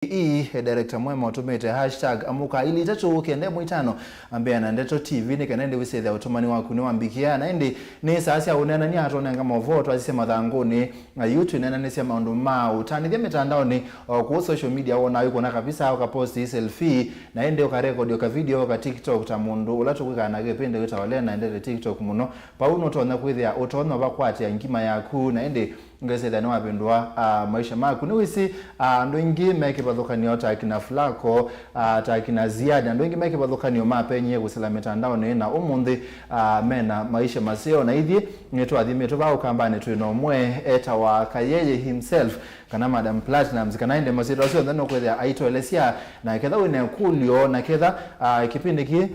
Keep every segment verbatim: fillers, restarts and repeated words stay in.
E, director Mwema ũtũmĩte hashtag amũka ili itatũ kenda ĩmwe itano, ambĩa na Ndeto T V, nĩ kana ĩndĩ wĩsĩthĩa ũtũmani waku nĩ wambĩkĩa, na ĩndĩ nĩ saa sya ũneenany'a, atũnenga maũvoo twasisya mathangũnĩ, na yu twĩneenanĩsya maũndũ ma ũtanĩthya mĩtandaonĩ, o kũu social media wonaa wĩkwona kabisa ũkaposti selfie, na ĩndĩ ũkarekodi ũka video ũka TikTok ta mũndũ ũla tũkwĩkaa na kĩpindi wĩtawa Lena endete TikTok mũno. Vau nũtonya kwĩthĩa ũtonya vakwatĩa ngima yaku, na ĩndĩ ngesethĩa nĩwavĩndũa, ah, maisha maku. Nĩwĩsĩ, ah, andũ aingĩ me kĩvathũkany'o ta akina Flacco, ah, ta akina Ziad, andũ aingĩ me kĩvathũkany'o mapenyie kũsila mĩtandaonĩ, na ũmũnthĩ, ah, mena maisha maseo. Na ithyĩ nĩtwathimĩtwe vaa Ũkambanĩ twĩ na ũmwe etawa Kayeye himself, kana Madam Platnumz, kana ĩndĩ masyĩtwa syonthe nũkwĩthĩa aitũelesya, na ketha wĩna ĩkũlyo, na ketha, ah, kĩpindi kĩĩ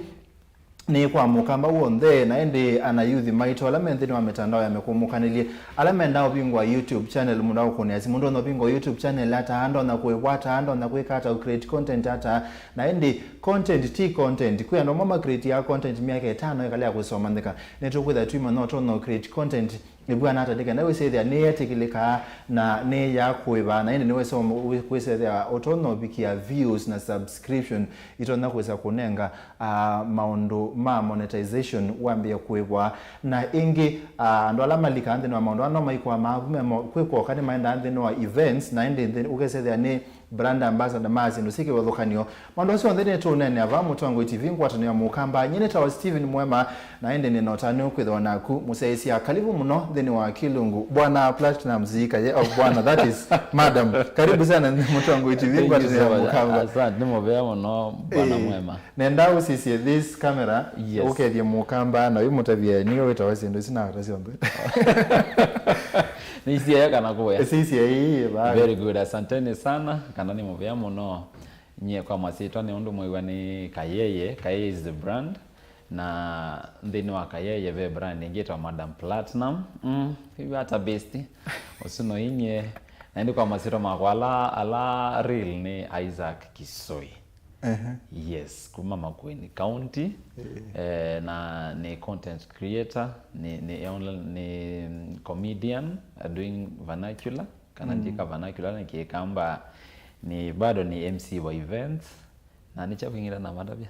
nĩ kwa mũkamba w'onthe, na ĩndĩ ana youth maitũ ala me nthĩnĩ wa mĩtandao ya mĩkũmũkanĩlye, ala mendaa ũvingũa YouTube channel, mũndũ akũnĩa simu, ndonya ũvingũa YouTube channel ata, ndonya kũĩvwa ata, ndonya kwĩka ata, create content ata, na ĩndĩ content ti content. Kwĩ andũ amwe ma create ya content myaka ĩtano ĩkala ya kũsoma nthĩka. Nĩtũkwĩtha twĩmanya ũtonya create content ĩvw'ana ata, nĩ kana wĩsĩthĩa nĩyetĩkĩlĩkaa na nĩ ya kũĩva, na ĩndĩ nĩwĩsoma kwĩsĩthĩa ũtonya ũvikĩa views na subscription itonya kwĩsa kũnenga, ah, maũndũ ma monetization wambĩe kũĩvwa. Na ĩngĩ, ah, andũ ala malikaa nthĩnĩ wa maũndũ aa no maikũa maavu memo kwĩkwoka nĩmaendaa nthĩnĩ wa events, na ĩndĩ nthĩ-, ũkesethĩa nĩ brand ambassador ma syĩndũ syĩ kĩvathũkany'o. Maũndũ asu onthe nĩtũũneenea vaa Mũtongoi T V ngwatanĩo ya Mũkamba. Nyie nĩtawa Steven Mwema, na ĩndĩ nĩ na ũtanu kwĩthĩwa naku mũsyaĩĩsya. Karibu mũno nthĩnĩ wa Kĩlungu, Bwana Platnumz Kaye, oh, bwana, that is, madam. Karibu sana Mũtongoi T V ngwatanĩo ya Mũkamba. Asante, nĩ mũvea mũno, Bwana Mwema. Nenda ũsisye this camera, yes, ũkethye Mũkamba, na wĩmũtavye nĩwe wĩtawa syĩndũ isu na ata syonthe. Nĩisiaye kana kũya? Sisye ii, bye. Very good, asanteni sana, kana nĩ mũvea mũno. Nyie kwa masyĩtwa nĩ ũndũ mwĩw'a nĩ Kayeye, Kayeye is the brand, na nthĩnĩ wa Kayeye ve brand ĩngĩ ĩtawa Madam Platinum. Mm, yu ata besti, ũsu no inyie. Na ĩndĩ kwa masyĩtwa makwa ala, ala real nĩ Isaac Kisoi. Ehe. Yes, kuma Makueni County. Eh. Eh, na nĩ content creator, nĩ, nĩ, online, nĩ comedian, uh, doing vernacular, kana, mm, njĩka vernacular na Kĩkamba, nĩ bado nĩ M C wa events, na nĩ kyaũ kĩngĩ na matavya?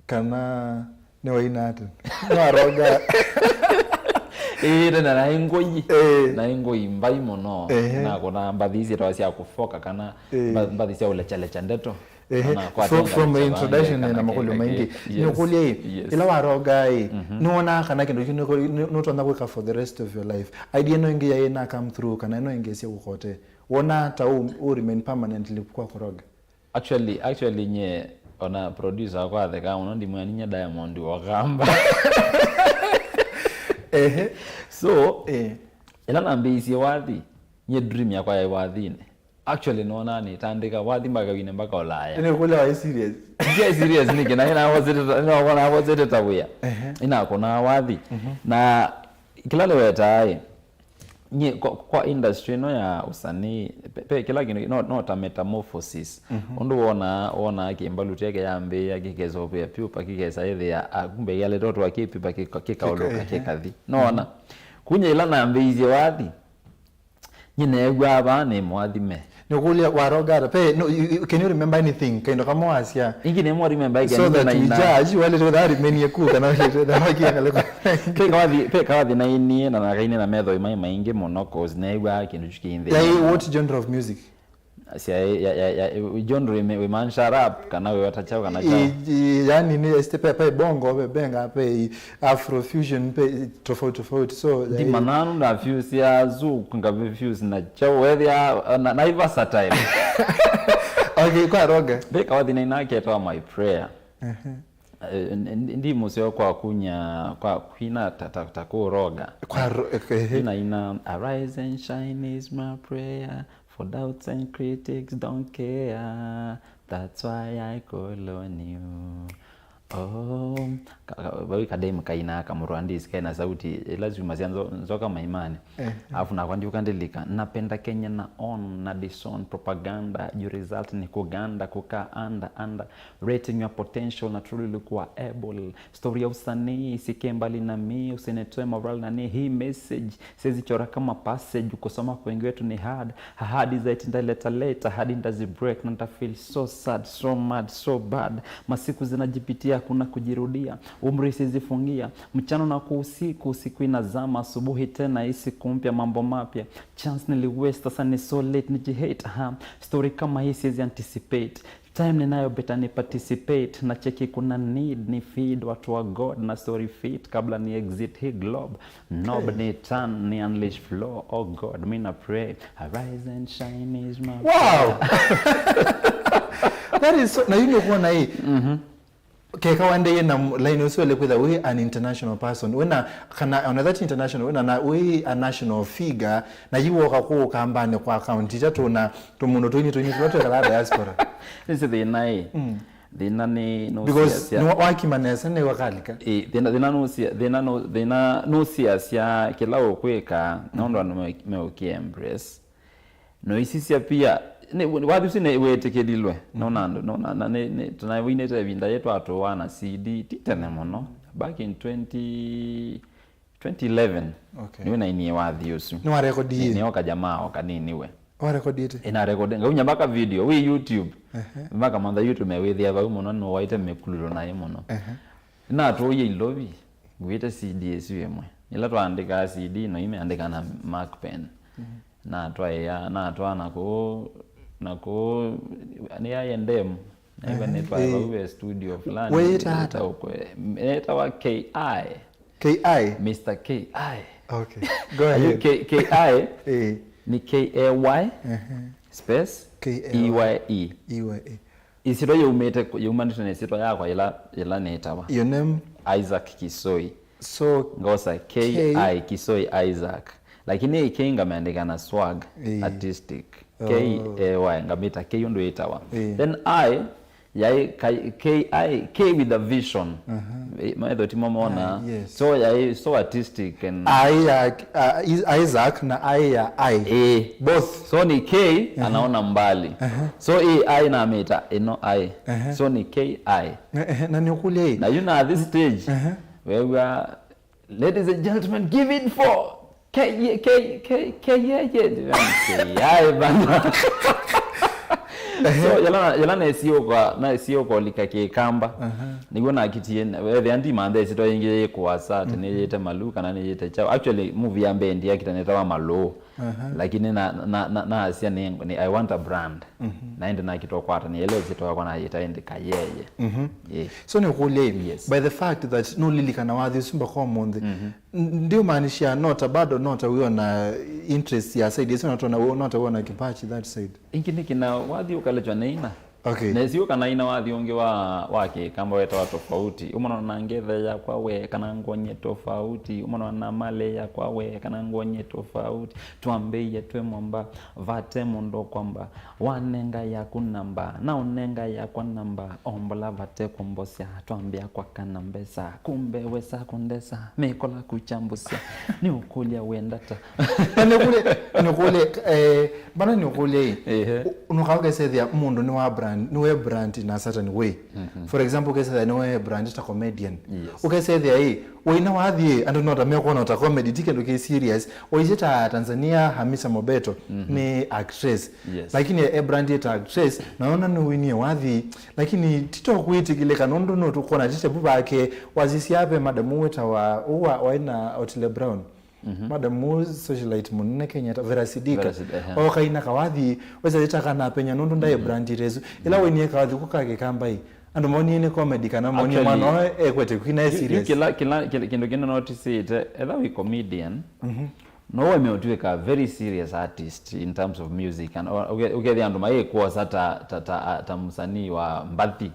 Kana nĩ waina ate? Nĩ waroga? Ĩĩ, tena naĩ ngũi. Eh. Naĩ ngũi mbai mũno. Ehe. Na kuna mbathi ici tawa sya kũfoka kana, eh, mba-, mbathi sya ũlechalecha ndeto. Ehe. From, from introduction na makũlyo maingĩ. Yes. Nĩũkũlya ĩ, yes, ĩla waroga ĩ, mhm, nĩwonaa kana kĩndũ kĩu nĩkũ-, nĩ-, nũtonya kwĩka for the rest of your life? Idea ĩno ĩngĩ yaĩ na come through, kana ĩno ĩngĩ ĩsya ũkote? Wonaa ta ũ, ũ remain permanently kwa kũroga? Actually, actually, nye ona producer wakwa athekaa mũno, ndimwĩa ninyie Diamond wa Kamba. Ehe. So, eh, ĩla nambĩĩisye wathi, nye dream yakwa yaĩ wathinĩ. Actually, nona nĩtandĩka wathi mpaka wine mpaka Ulaya. Nĩ kũlya waĩ serious? Ndia serious nĩkĩ, na ĩna opposite, ĩna opposite ta wĩa. Ehe. Ĩna kũna wathi. Mhm. Na kĩla nĩwetaa ĩ, nye kwa, kwa industry ĩno ya ũsanii, pe, pe kĩla kĩndũ, no, no ta metamorphosis. Mhm. Ũndũ wonaa, wonaa kĩmbalu kyake yambĩĩa, kĩkesa ũvĩa pupa, kĩkesa ĩthĩa, ah, kumbe kĩalĩte ũtwa kĩ pupa, kĩka-, kĩkaũlũka, kĩka-, ehe, kĩkathi. Nona? Mhm. Kunye ĩla nambĩĩisye wathi, Nyie neew'aa vaa nĩ mũathime. Nĩkũlya, waroga ata? Pe, no, you, you, can you remember anything? Kaindo kamwe wasya? Ingi nĩ mũathime mbaĩ. So that we judge, wale tu that many ku kana wale tu that wakia kale kwa. Pe kawathi, pe kawathi na ini na na kaini na metho mai maingi mũno, 'cause neew'aa kĩndũ kyu kĩinthĩ. Yeah, what genre of music? Sya, ya, ya, ya, genre ime, we man, shut up, kana we wata chao, kana chao. I, i, yani ni este pe, pe bongo, pe benga, pe i, Afrofusion, pe i, tofauti, tofauti. So, ya, ndimanya nũndũ ndafuse ya zouk, ngafuse na chao, wethĩa, na, na i versatile. Okay, kwa roga. Pe kawathi na inaketwa My Prayer. Ehe. Eh, n-, n-, ndi mũseo kwa kunya, kwa kwina ta, ta, ta kũroga. Kwa ro-, ehe. Ina, ina, "Arise and shine is my prayer, for doubts and critics don't care. That's why I call on you." Oh, ka- ka- vau kadem kaina kamũrwa ndisi kaina sauti ila syuma sya nzo- nzoka maimani. Eh, eh. Alafu nakwa ndiũka ndilika, napenda Kenya na on na dison propaganda, you result ni kuganda, kukaa under under, rating your potential na truly look able. Story ya usanii isike mbali na mi, usinitoe moral na ni hii message siwezi chora kama passage, kusoma kwa wengi wetu ni hard. Ahadi za eti ndaleta leta, ahadi ndazi break na nita feel so sad, so mad, so bad. Masiku zinajipitia, hakuna kujirudia. Umri sizifungia, mchana na kwa usiku, usiku inazama, asubuhi tena, hii siku mpya, mambo mapya. Chance nili waste, sasa ni so late, niji hate, aha. Story kama hii siwezi anticipate. Time ninayo better ni participate, na cheki kuna need ni feed watu wa God na story fit kabla ni exit hii globe. Knob ni turn, ni unleash flow. Oh God, mi na pray. Arise and shine is my Wow! That is so, na you know kuona hii. Keka wende na m- line usu ele kwitha we an international person. Wena kana on that international, wena na we a national figure, na you woka ku kambani kwa account itatu na tumuno twinyi twinyi twa twekala diaspora. Nĩsĩ thĩna ĩ. Thĩna nĩ nũsiasya. Because nĩ wa- wakima nesa nĩ wakalika. Ĩ, thĩna thĩna nũsia thĩna nũ- thĩna nũsiasya kĩla ũkwĩka nũndũ andũ me- meũkia embrace. No isisya pia nĩ wathi ũsu nĩ wĩtĩkĩlilwe. Nona andũ nona na nĩ nĩ tunavinĩte ĩvinda yĩtũ atũwa na C D ti tene mũno, back in twenty twenty eleven. Okay. Nĩwe nainie wathi ũsu. Nĩ wa record yĩ? Nĩoka jamaa o kanini we. Wa record ĩte? Ĩna record ngaunya mpaka video wi YouTube. Ehe. Mpaka mantha YouTube mewĩthĩa vau mũno nĩwaite mĩkulũlo naĩ mũno. Ehe. Natũie ilovi ngwĩte C D ĩsu ĩmwe. Ĩla twaandĩkaa C D no imeandĩka na Mark Pen. Mhm. Natwaĩa natwaa na kũu na kũu nĩyaye ndemu. Naĩva nĩtwaĩva uve studio fulani. Wĩĩta ata? Ĩtawa K I. K I? Mister K I. Okay. Go ahead. K I. Eh. Ni K A Y. Ehe. Space. K A Y. E Y E. E Y E. Ĩsyĩtwa yaumĩte yaumanĩte na ĩsyĩtwa yakwa yĩla yĩla nĩtawa. Your name? Isaac Kisoi. So ngosa K I Kisoi Isaac. Lakini ĩ K ngameandĩka na swag, eh, artistic. Oh. K A Y ngamĩta K ũndũ ĩtawa. Eh. Then I, yai K I, K with a vision. Uh-huh. Eh, maitho timo mona. Ah, yes. So yai so artistic and I ya uh, Is- Isaac na I ya I. Eh. Both. So ni K anaona mbali. Uh-huh. So ĩ I namĩta ĩno I. Uh-huh. So ni K I. Na, eh, na nĩũkũlya ĩ? Na you know at this stage, uh-huh, wewa Ladies and gentlemen, give it for K K K K K K I bana. So yala yala nesiokwa nesiokwa lika kikamba. Niguo nakitie wethia ndi manthe sito ingi kuasa tene yete malu kana ni yete chao. Actually movie ya mbendi ya kitane tawa malo. Lakini na na na nasia ni, ni I want a brand. Na indi nakitwa kwata ni ele sito yakwa na yeta indi kayeye. Yeah. So nĩũkũlya ĩ, yes, by the fact that nũlilikana wathi ũsu mpaka ũmũnthĩ, n- ndiũmaanisha nota bado nota wĩona interest ya side ĩsu nota wĩona kipachi that side. Ingi nĩ kina wathi ũkalechwa nĩ ina. Okay. Nesiũ kana ina wathi ũngĩ wa wa kĩkamba wetawa tofauti. Ũmwe nona ngethe yakwa we kana ngonye tofauti. Ũmwe nona mali yakwa we kana ngonye tofauti. Twambĩie twĩ momba vate mũndũ kwamba. Wanenga yaku namba, na ũnenga yakwa namba, ombola vate kũmbosya, twambĩa kwakana mbesa, kumbe wesa kũndesa, mĩkola kuchambusya, nĩ ũkũlya wendata. Na nĩkũlye, nĩkũlye, eh, bana nĩkũlye ĩ, nũkaũkesethĩa mũndũ nĩ wa brand, nĩ we brand na certain way. For example, ũkesethĩa nĩ we brand ta comedian. Yes. Ũkesethĩa ĩ, Waina wathi andũ no ta mekwona ta comedy ti kĩndũ kĩ serious. Oize ta Tanzania Hamisa Mobeto nĩ actress. Yes. Lakini e brand ta actress na ona nĩ winie wathi lakini tito kwĩtĩkĩlĩka nũndũ no tukona titebu vake wazisia ve madamu wĩtawa uwa waina Otile Brown. Madamu socialite mũnene Kenya ta Vera Sidika. Vera Sidika, ehe. Okaina kawathi weza ita kana penya nũndũ ndae brand rezu. Ila winie kawathi kukake kambai. Andũ monie nĩ comedy kana monie mwana oe ekwete kwina e serious. Kila kila kila- kĩndũ kĩndũ notisĩte etha wĩ comedian no weme ũtuĩka a very serious artist in terms of music and ũkethĩa andũ mayĩkwosa ta ta ta ta mũsanii wa mbathi.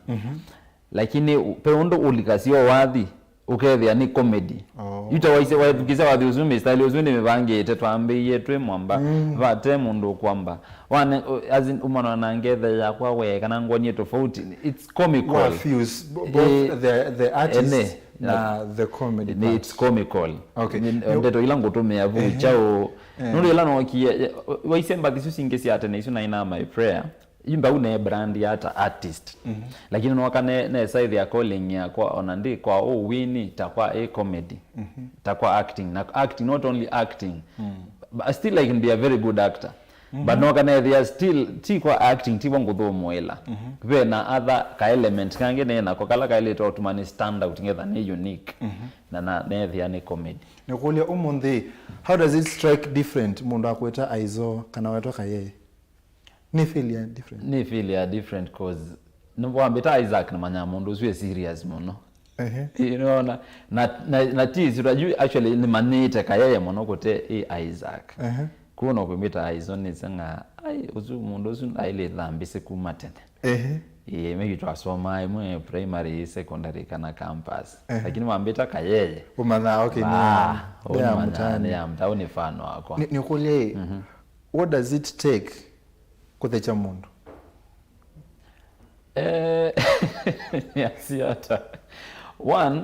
Lakini pe ũndũ ũlikasio wathi Ũkethĩa nĩ comedy. Oh. Yu ta waisye, wathukisya wathi ũsu, mĩstari ũsu nĩmĩvangĩte, twambĩie twĩ mwamba, mm, vate mũndũ ũkwamba. Wane, o, as in, ũmana na ngethe yakwa we, kana ngwonie tofauti. It's comical. Wa fuse, bo- both Eh, the, the artist ene, na the comedy part. It's comical. Okay. Ni- Yo- ndeto ila ngũtũmĩa vu, ehe, kyaũ. Eh. Nũndũ ĩla nookie, waisye mbathi isu singĩ sya tene isu nainaa my prayer. Yu mbau ne brand ya ta artist. Mhm. Lakini noka ne, ne side ya calling yakwa, ona ndi kwa ũwini, ta kwa a comedy, mhm, ta kwa acting. Na acting, not only acting, mm, but still I can be a very good actor. Mhm. But noka ne they are still, ti kwa acting, ti kwa ngũthũmũĩla. Mhm. Ve na other ka element kangĩ ne nako kala kaĩlĩte ũtuma nĩ stand out, ngetha nĩ unique. Mhm. Na, na nethĩa nĩ comedy. Nĩkũlya ũmũnthĩ, how does it strike different mũndũ akwĩta Aizo kana wetwa Kayeye? Nĩ feel ya different. Nĩ feel ya different cause nĩwambĩta Isaac, nĩmanyaa mũndũ ũsu e serious mũno. Ehe. Unaona? Na, na, na ti isu, actually nĩmanyĩte Kayeye mũno kũte ĩ Isaac. Ehe. Kũu no kwĩmĩta Aizo nĩseng'a, ai, ũsu mũndũ ũsu ailĩ thambĩsĩ kuma tene. Ehe. Ĩĩ, maybe twasomaa ĩmwe primary, secondary kana campus. Ehe. Lakini wambĩta Kayeye. Ũmanyaa, okay, nĩ ya- Ah, nĩ ya ũmanyaa, mũtaani. Nĩ ya mtaani, nĩ fan wakwa. Nĩ- nĩkũlya ĩ, what does it take kũthekya mũndũ? Eh, nĩasya ata? One,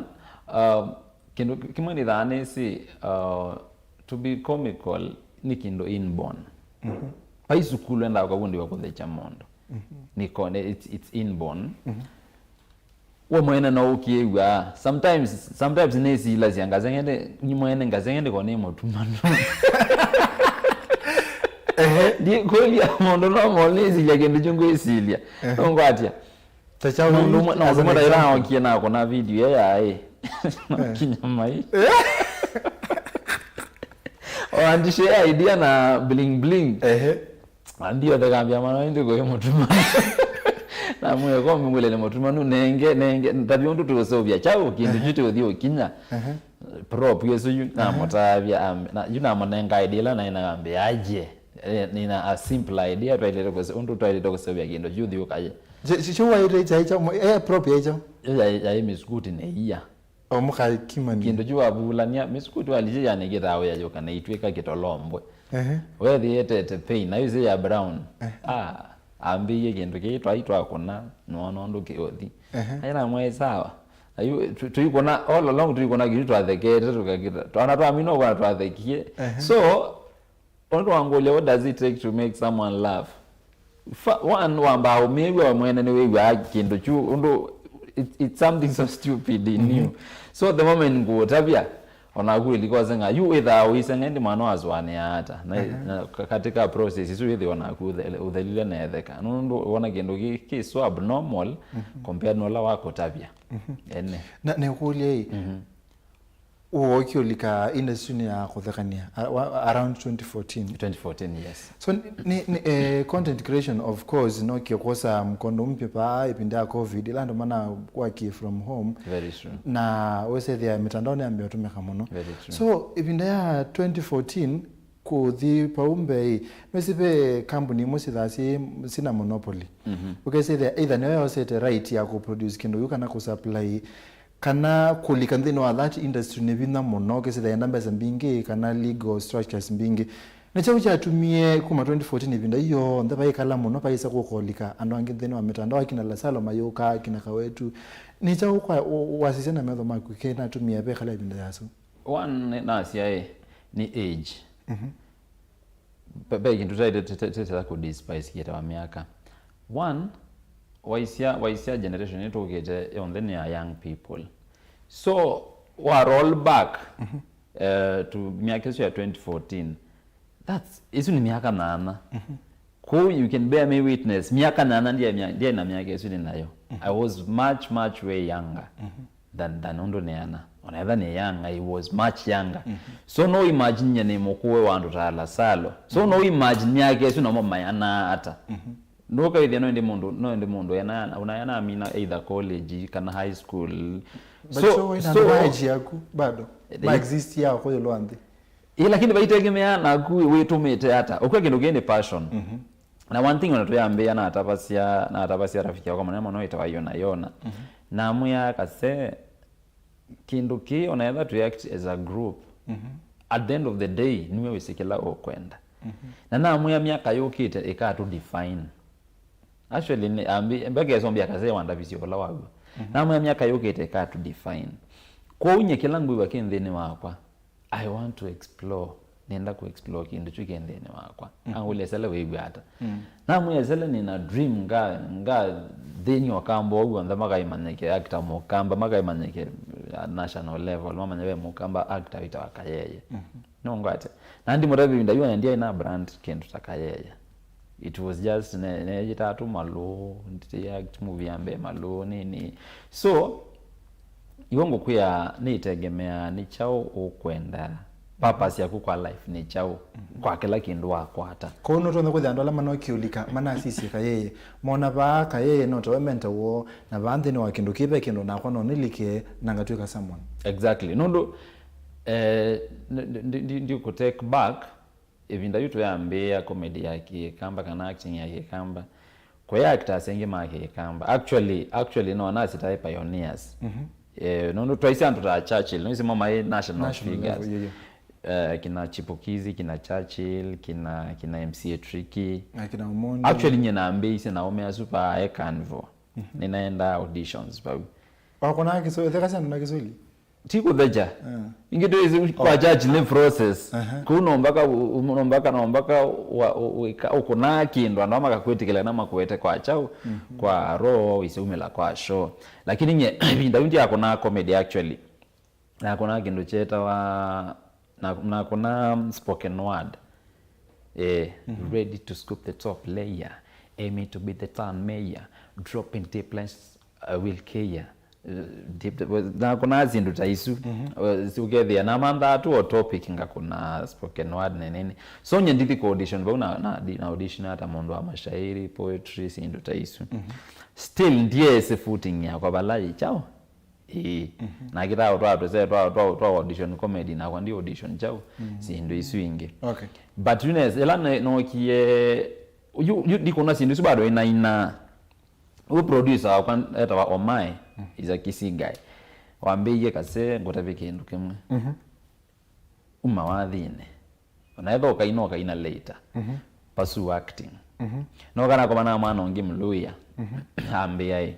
um, kĩndũ kĩmwe nĩthaa nĩsĩ, uh, to be comical nĩ kĩndũ inborn. Vai sukulu endaa ũkavundĩwa kũthekya mũndũ. Nĩko, nĩ- it's, it's inborn. We mwene no ũkĩw'a. Sometimes, sometimes nĩsilasya ngaseng'ende, nĩ mwene ngaseng'ende ko nĩ mũtumanu. Ndikũlya mũndũ no mo nĩsilya kĩndũ kyu ngwĩsilya. Nũngwatya. Mũndũ ũmwe, no, mũndũ ũmwe ndaĩraokie nakũna video ĩyo yaĩ. Kinya mai. Oandishe idea na bling bling. Ehe. Ambia ũthekambia mwana ĩndĩ kũĩ mũtumanu. Na mwĩko mbingũlele mũtumanu nenge, nenge. Tavya ũndũ tũũseũvya kyaũ, kĩndũ kyu tũũthi ũkinya. Prop yesu yu namũtavya, am- na- yu namũnenga idea ĩla naĩ nagambĩa aje. Eh, nina a simple idea twaĩlĩte kũse- ũndũ twaĩlĩte kũseũvya kĩndũ kyu thiũkaye. Kyo waĩte kyaĩ kya mwe- eh, prop yaĩ kya? Yu yaĩ yaĩ miskuti nĩ ia. O mũkakimani. Kĩndũ kyu wavulany'a misukuti walĩsye yanĩkĩtaa wĩa yũka na itw'ĩka kĩtolombwe. Ehe. Wethĩĩtete pain na ĩsĩ ya brown. Ah, ambĩie kĩndũ kĩĩ twaĩ twakũna, nĩwona ũndũ kĩũthi. Ehe. Aĩ namwaĩ sawa. Ayu tũ- tũikũna, all along tũikũna kĩu twathekete tũkakĩta. Twana twamina ũkona twathekie. Ehe. So, ũndũ wangũlya, what does it take to make someone laugh? Fa- one, wambaa ũmĩw'a we mwene nĩwĩw'aa kĩndũ kyu ũndũ it, it's something so stupid in you. So the moment ngũũtavya, onaku ĩlikosenga yu wĩthaa ũiseng'e ndi mwana wasũanĩa ata na, na ka- katika process isu wĩthĩwa naku ũthe- ũthelile na etheka nũndũ wona kĩndũ kĩ, kĩ so abnormal compared na ũla wakũtavya ene. Na nĩkũlya ĩ, wookie ũlika industry-nĩ ya kũthekania a- wa- around twenty fourteen? Twenty fourteen, yes. So ni, ni, eh, content creation of course nokie kwosa mkondo mpya pa ĩvinda ya covid ĩla andũ manakwakie from home. Very true. Na wĩsethĩa mitandao nĩyambia ũtũmĩka mũno. Very true. So ĩvinda ya twenty fourteen kũthi pau mbee, nĩwĩsĩ ve kambuni imwe syĩthaa syĩ- syĩna monopoly. Mhm. Ũkesĩthĩa either nĩyo yosete right ya kũproduce kĩndũ kĩu kana kũsupply kana kũlika nthĩnĩ wa that industry nĩ vinya mũno, ũkĩsĩthĩa yenda mbesa mbingĩ kana legal structures mbingĩ. Nĩ kyaũ kyatumie kuma twenty fourteen ĩvinda ĩ yonthe vaikala mũno vaĩsa kũka ũlika andũ angĩ nthĩnĩ wa mĩtandao, akina Lasalo mayũka, akina Kawetu? Nĩ kyaũ kwa- wa- wasisya na metho maku kĩnatumie vekala ĩvinda yasũ? One, nasya ĩ, nĩ age. Mhm. Ve- ve kĩndũ tũtaĩtĩsa kũdespise kĩtawa myaka. One, waisya waisya generation ĩtũkĩte yonthe nĩ ya young people. So wa roll back, eh, to myaka ĩsu ya twenty fourteen, that's, ĩsu nĩ myaka nyanya. Kũu you can bear me witness, myaka nyanya ndyaĩ mya- ndyaĩ na myaka ĩsu nĩ nayo. I was much much way younger than, than ũndũ nĩana. Ona etha nĩ young, I was much younger. So no imagine nye nĩ mũkũwe wa andũ ta Lasalo. So no imagine myaka ĩsu namo mayanaa ata. Ndũkaĩthĩa no ĩndĩ mũndũ, no ĩndĩ mũndũ ena, unayanamina either college kana high school. But so, so wĩna so, maji yaku bado. They- ma exist yao kwa yolo anthi. Ĩ, lakini vaitegemea naku wĩtũmĩte ata. Ũkwĩa kĩndũ kĩĩ nĩ passion. Na one thing ona tũyambĩĩa natavasya, natavasya rafiki yakwa mũnene mũno wĩtawa Yona Yona. Namwĩa kase, kĩndũ kĩĩ, ona etha tũ act as a group, at the end of the day, nĩwe wĩsĩ kĩla ũkwenda. Na namwĩa myaka yũkĩte ĩkatũ define. Actually, nĩ, ambi, mbeke sombi akasee wandavisye ũla waw'o. Namwĩa myaka yũkĩte ĩkatũ define. Kwoou nye kĩla ngwĩw'a kĩ nthĩnĩ wakwa, I want to explore. Nenda ku explore kĩndũ kyu kĩ nthĩnĩ wakwa. Angũlya Esele wĩw'a ata? Namwĩa Esele nĩna dream nga, nga thĩnĩ wa kamba ũu onthe makaimanyĩke actor mũkamba, makaimanyĩke, uh, national level, mamanye ve mũkamba actor wĩtawa Kayeye. Nũngwate. Na ndimũtavya ĩvinda yu ndiaĩ na brand kĩndũ ta Kayeye. It was just ne, neyĩtaa tu Malũ, ndi act movie ya mbee Malũ, nini. So, iwe ngũkwĩa nĩtegemeaa nĩ kyaũ ũkwenda, purpose yaku kwa life nĩ kyaũ, kwa kĩla kĩndũ wakwata. Kwoou nũtonya kwĩthĩa andũ ala manokiũlika, manasisye Kayeye, mona vaa Kayeye no tawe mentor woo, na vaa nthĩnĩ wa kĩndũ kĩĩ ve kĩndũ nakwa no nĩlike na ngatw'ĩka someone. Exactly. Nũndũ, eh, ndi, ndi, ndi, ndi ku take back, ĩvinda yu tũyambĩĩa comedy ya Kĩkamba kana acting ya Kĩkamba, kwĩ actors aingĩ ma Kĩkamba. Actually, actually, no, nasitae pioneers. Eh, nũndũ twaisye andũ ta Churchill, nĩsimo maĩ national figures. Eh, kina Chipukizi, kina Churchill, kina, kina M C A Tricky. Akina Omondi. Actually, nye nambĩĩisye na ũme asu pa e Carnival. Nĩnaenda auditions vau. Wakonaa Kiswahili, theka syandũ na Kiswahili? Ti kũthecha. Ingĩ twĩsĩ kwa church nĩ process. Kũu no mpaka u-, u-, no mpaka, no mpaka wa-, u-, wĩka-, ũkũnaa kĩndũ, andũ makakwĩtĩkĩla na makwete kwa chau, kwa roho, wĩsĩ umĩla kwa show. Lakini nye, ĩvinda yu ndiakũnaa comedy actually. Nakũnaa kĩndũ kyetawa, na-, nakũnaa spoken word. Eh, ready to scoop the top layer, aiming to be the town mayor, dropping deep lines, I will care. Eh, deep, nakũnaa syĩndũ ta isu. Eh, si ũkethĩa namanthaa tu o topic ngakũna spoken word na nini. So nye ndithi ku audition vau na, na, na audition ata maũndũ wa mashairi, poetry, syĩndũ ta isu. Still ndiesĩ footing yakwa vala yĩ kyaũ. Ĩĩ. Na kĩtao twa tũse twa, twa, twa audition comedy nakwa ndi audition kyaũ. Syĩndũ isu ingĩ. Okay. But yu nes, ĩla ne-, nookie, yu, yu ndikũna syĩndũ isu bado inaina. Ũ producer wakwa etawa Omai, is a Kisii guy. Wambĩie kase ngũtavye kĩndũ kĩmwe. Uma wathinĩ. Ona etha ũkaina, ũkaina later. Pursue acting. No kana komana na mwana ũngĩ Mluya. Ambĩa ĩ.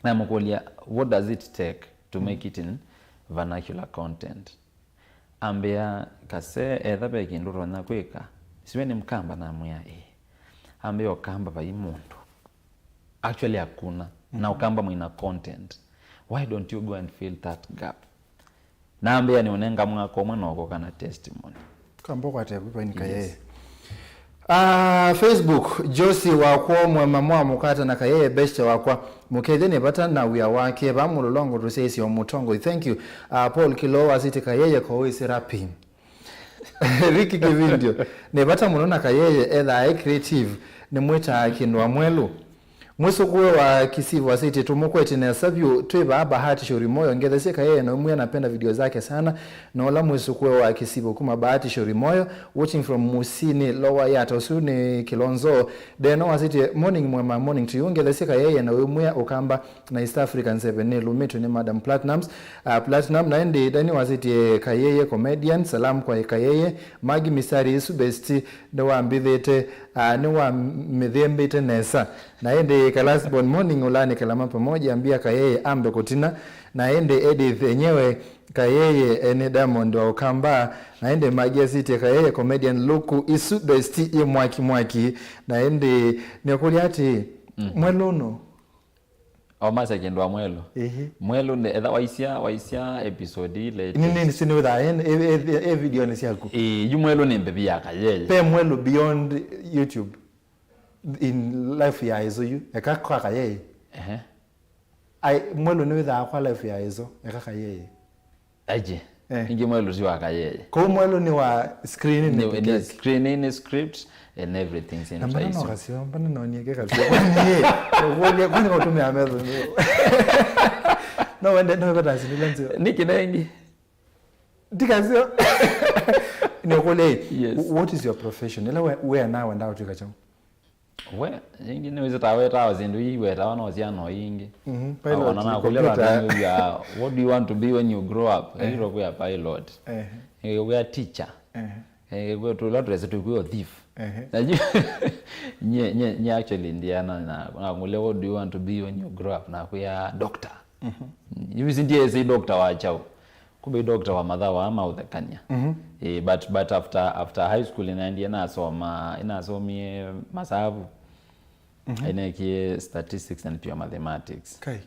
Namũkũlya, "What does it take to make it in vernacular content?" Ambĩa, "Kase, etha ve kĩndũ ũtonya kwĩka. Siwe nĩ Mkamba?" Namwĩa, "Ĩĩ." Ambĩa, "Ũkamba vai mũndũ. Actually, hakuna. Na Ũkamba mwĩna content. Why don't you go and fill that gap?" Nambĩa nĩũnenga mwaka ũmwe na ũkoka na testimony. Kamba ũkwate vaini Kayeye. Ah, Facebook, Josie wakwa mwema mwa mũkata na Kayeye beshte wakwa. Mũkethye nĩ vata na wĩa wake, va mũlolongo tũsyaisye o mũtongoi. Thank you. Ah, Paul Kilo wasiti Kayeye ko wĩsĩ rapping. Ricky Kĩvindio, nĩ vata mũno na Kayeye ethaa e creative, nĩmwĩtaa kĩndũ amwelũ. Mwĩsũkũe wa Kisivo asĩtye, "Tũmũkwete nesa vyũ, twĩ vaa Bahati Shorimoyo, ngethesye Kayeye na Umwia, napenda video zake sana." Na ũla mwĩsũkũe wa Kisivo kuma Bahati Shorimoyo, watching from Musini, Lower Yatta, ũsu nĩ Kilonzo. Deno asĩtye, "Morning mwema, morning to you, ngethesye Kayeye na Umwia Ũkamba na East African Seven, nĩlũmĩtwe nĩ Madam Platnumz." Ah, Platinum, na ĩndĩ Dani wasĩtye, "Kayeye comedian, salam kwa Kayeye." Magi mistari isu besti nĩwambĩthĩte, ah, nĩwamĩthĩmbĩte nesa. Na ĩndĩ Kalasbon Morning ũlaanĩkĩla ma pamoja, ambia Kayeye ambe kũtina. Na ĩndĩ Edith enyewe, "Kayeye ene Diamond wa Ũkamba." Na ĩndĩ Magi asĩtye, "Kayeye comedian, luku isu besti yĩ mwaki mwaki." Na ĩndĩ nĩkũlya atĩ, "Mwelũ nũ?" O masa kĩndũ wa mwelũ. Ĩhĩ. Mwelũ nĩ, etha waisya, waisya episode ile. Nĩ, nĩ, nĩ, nĩ wĩthaa, e, e, e, e video nĩ syaku. Ĩĩ, yu mwelũ nĩ mbevi ya Kayeye. Pe mwelũ beyond YouTube in life ya ĩzo yu. Eka kwa Kayeye. Ehe. Ai, mwelũ nĩ wĩthaa kwa life ya ĩzo. Eka Kayeye. Aje. Eh. Ingi mwelũ ti wa Kayeye. Kũu mwelũ nĩ wa screen nĩ, nĩ peke yake. Screen nĩ script and everything same. Na mbona no kasio, mbona no nieke kasio. Kwani, kwani, kwani utumia metho. No wende, no wende asili nzio. Niki nengi. Ndikasio. Nĩ kule. Yes. What is your profession? Ila we, we now and out kacho. We, ingĩ nĩ wĩsĩ ta wetawa syĩndũ ii wetawa no syana o ingĩ. Mhm, pilot, ona nakũlya computer. Vandũ nĩwia, "What do you want to be when you grow up?" Eh. Ĩtwa kwĩa pilot. Eh. Ĩngĩ kwĩa teacher. Eh. Ĩngĩ kwĩa tũla twese tũkwĩa thief. Eh. Na nye, nye, nye actually ndiana na, na ngũlya, "What do you want to be when you grow up?" Na kwĩa doctor. Mhm. Yu isi ndiesĩ doctor wa kyaũ. Kumbe doctor wa mathawa ma ũthekania. Mhm. Eh, but, but after, after high school inaendie nasoma, inasomie masavu. Mhm. Inekie statistics and pure mathematics. Kai.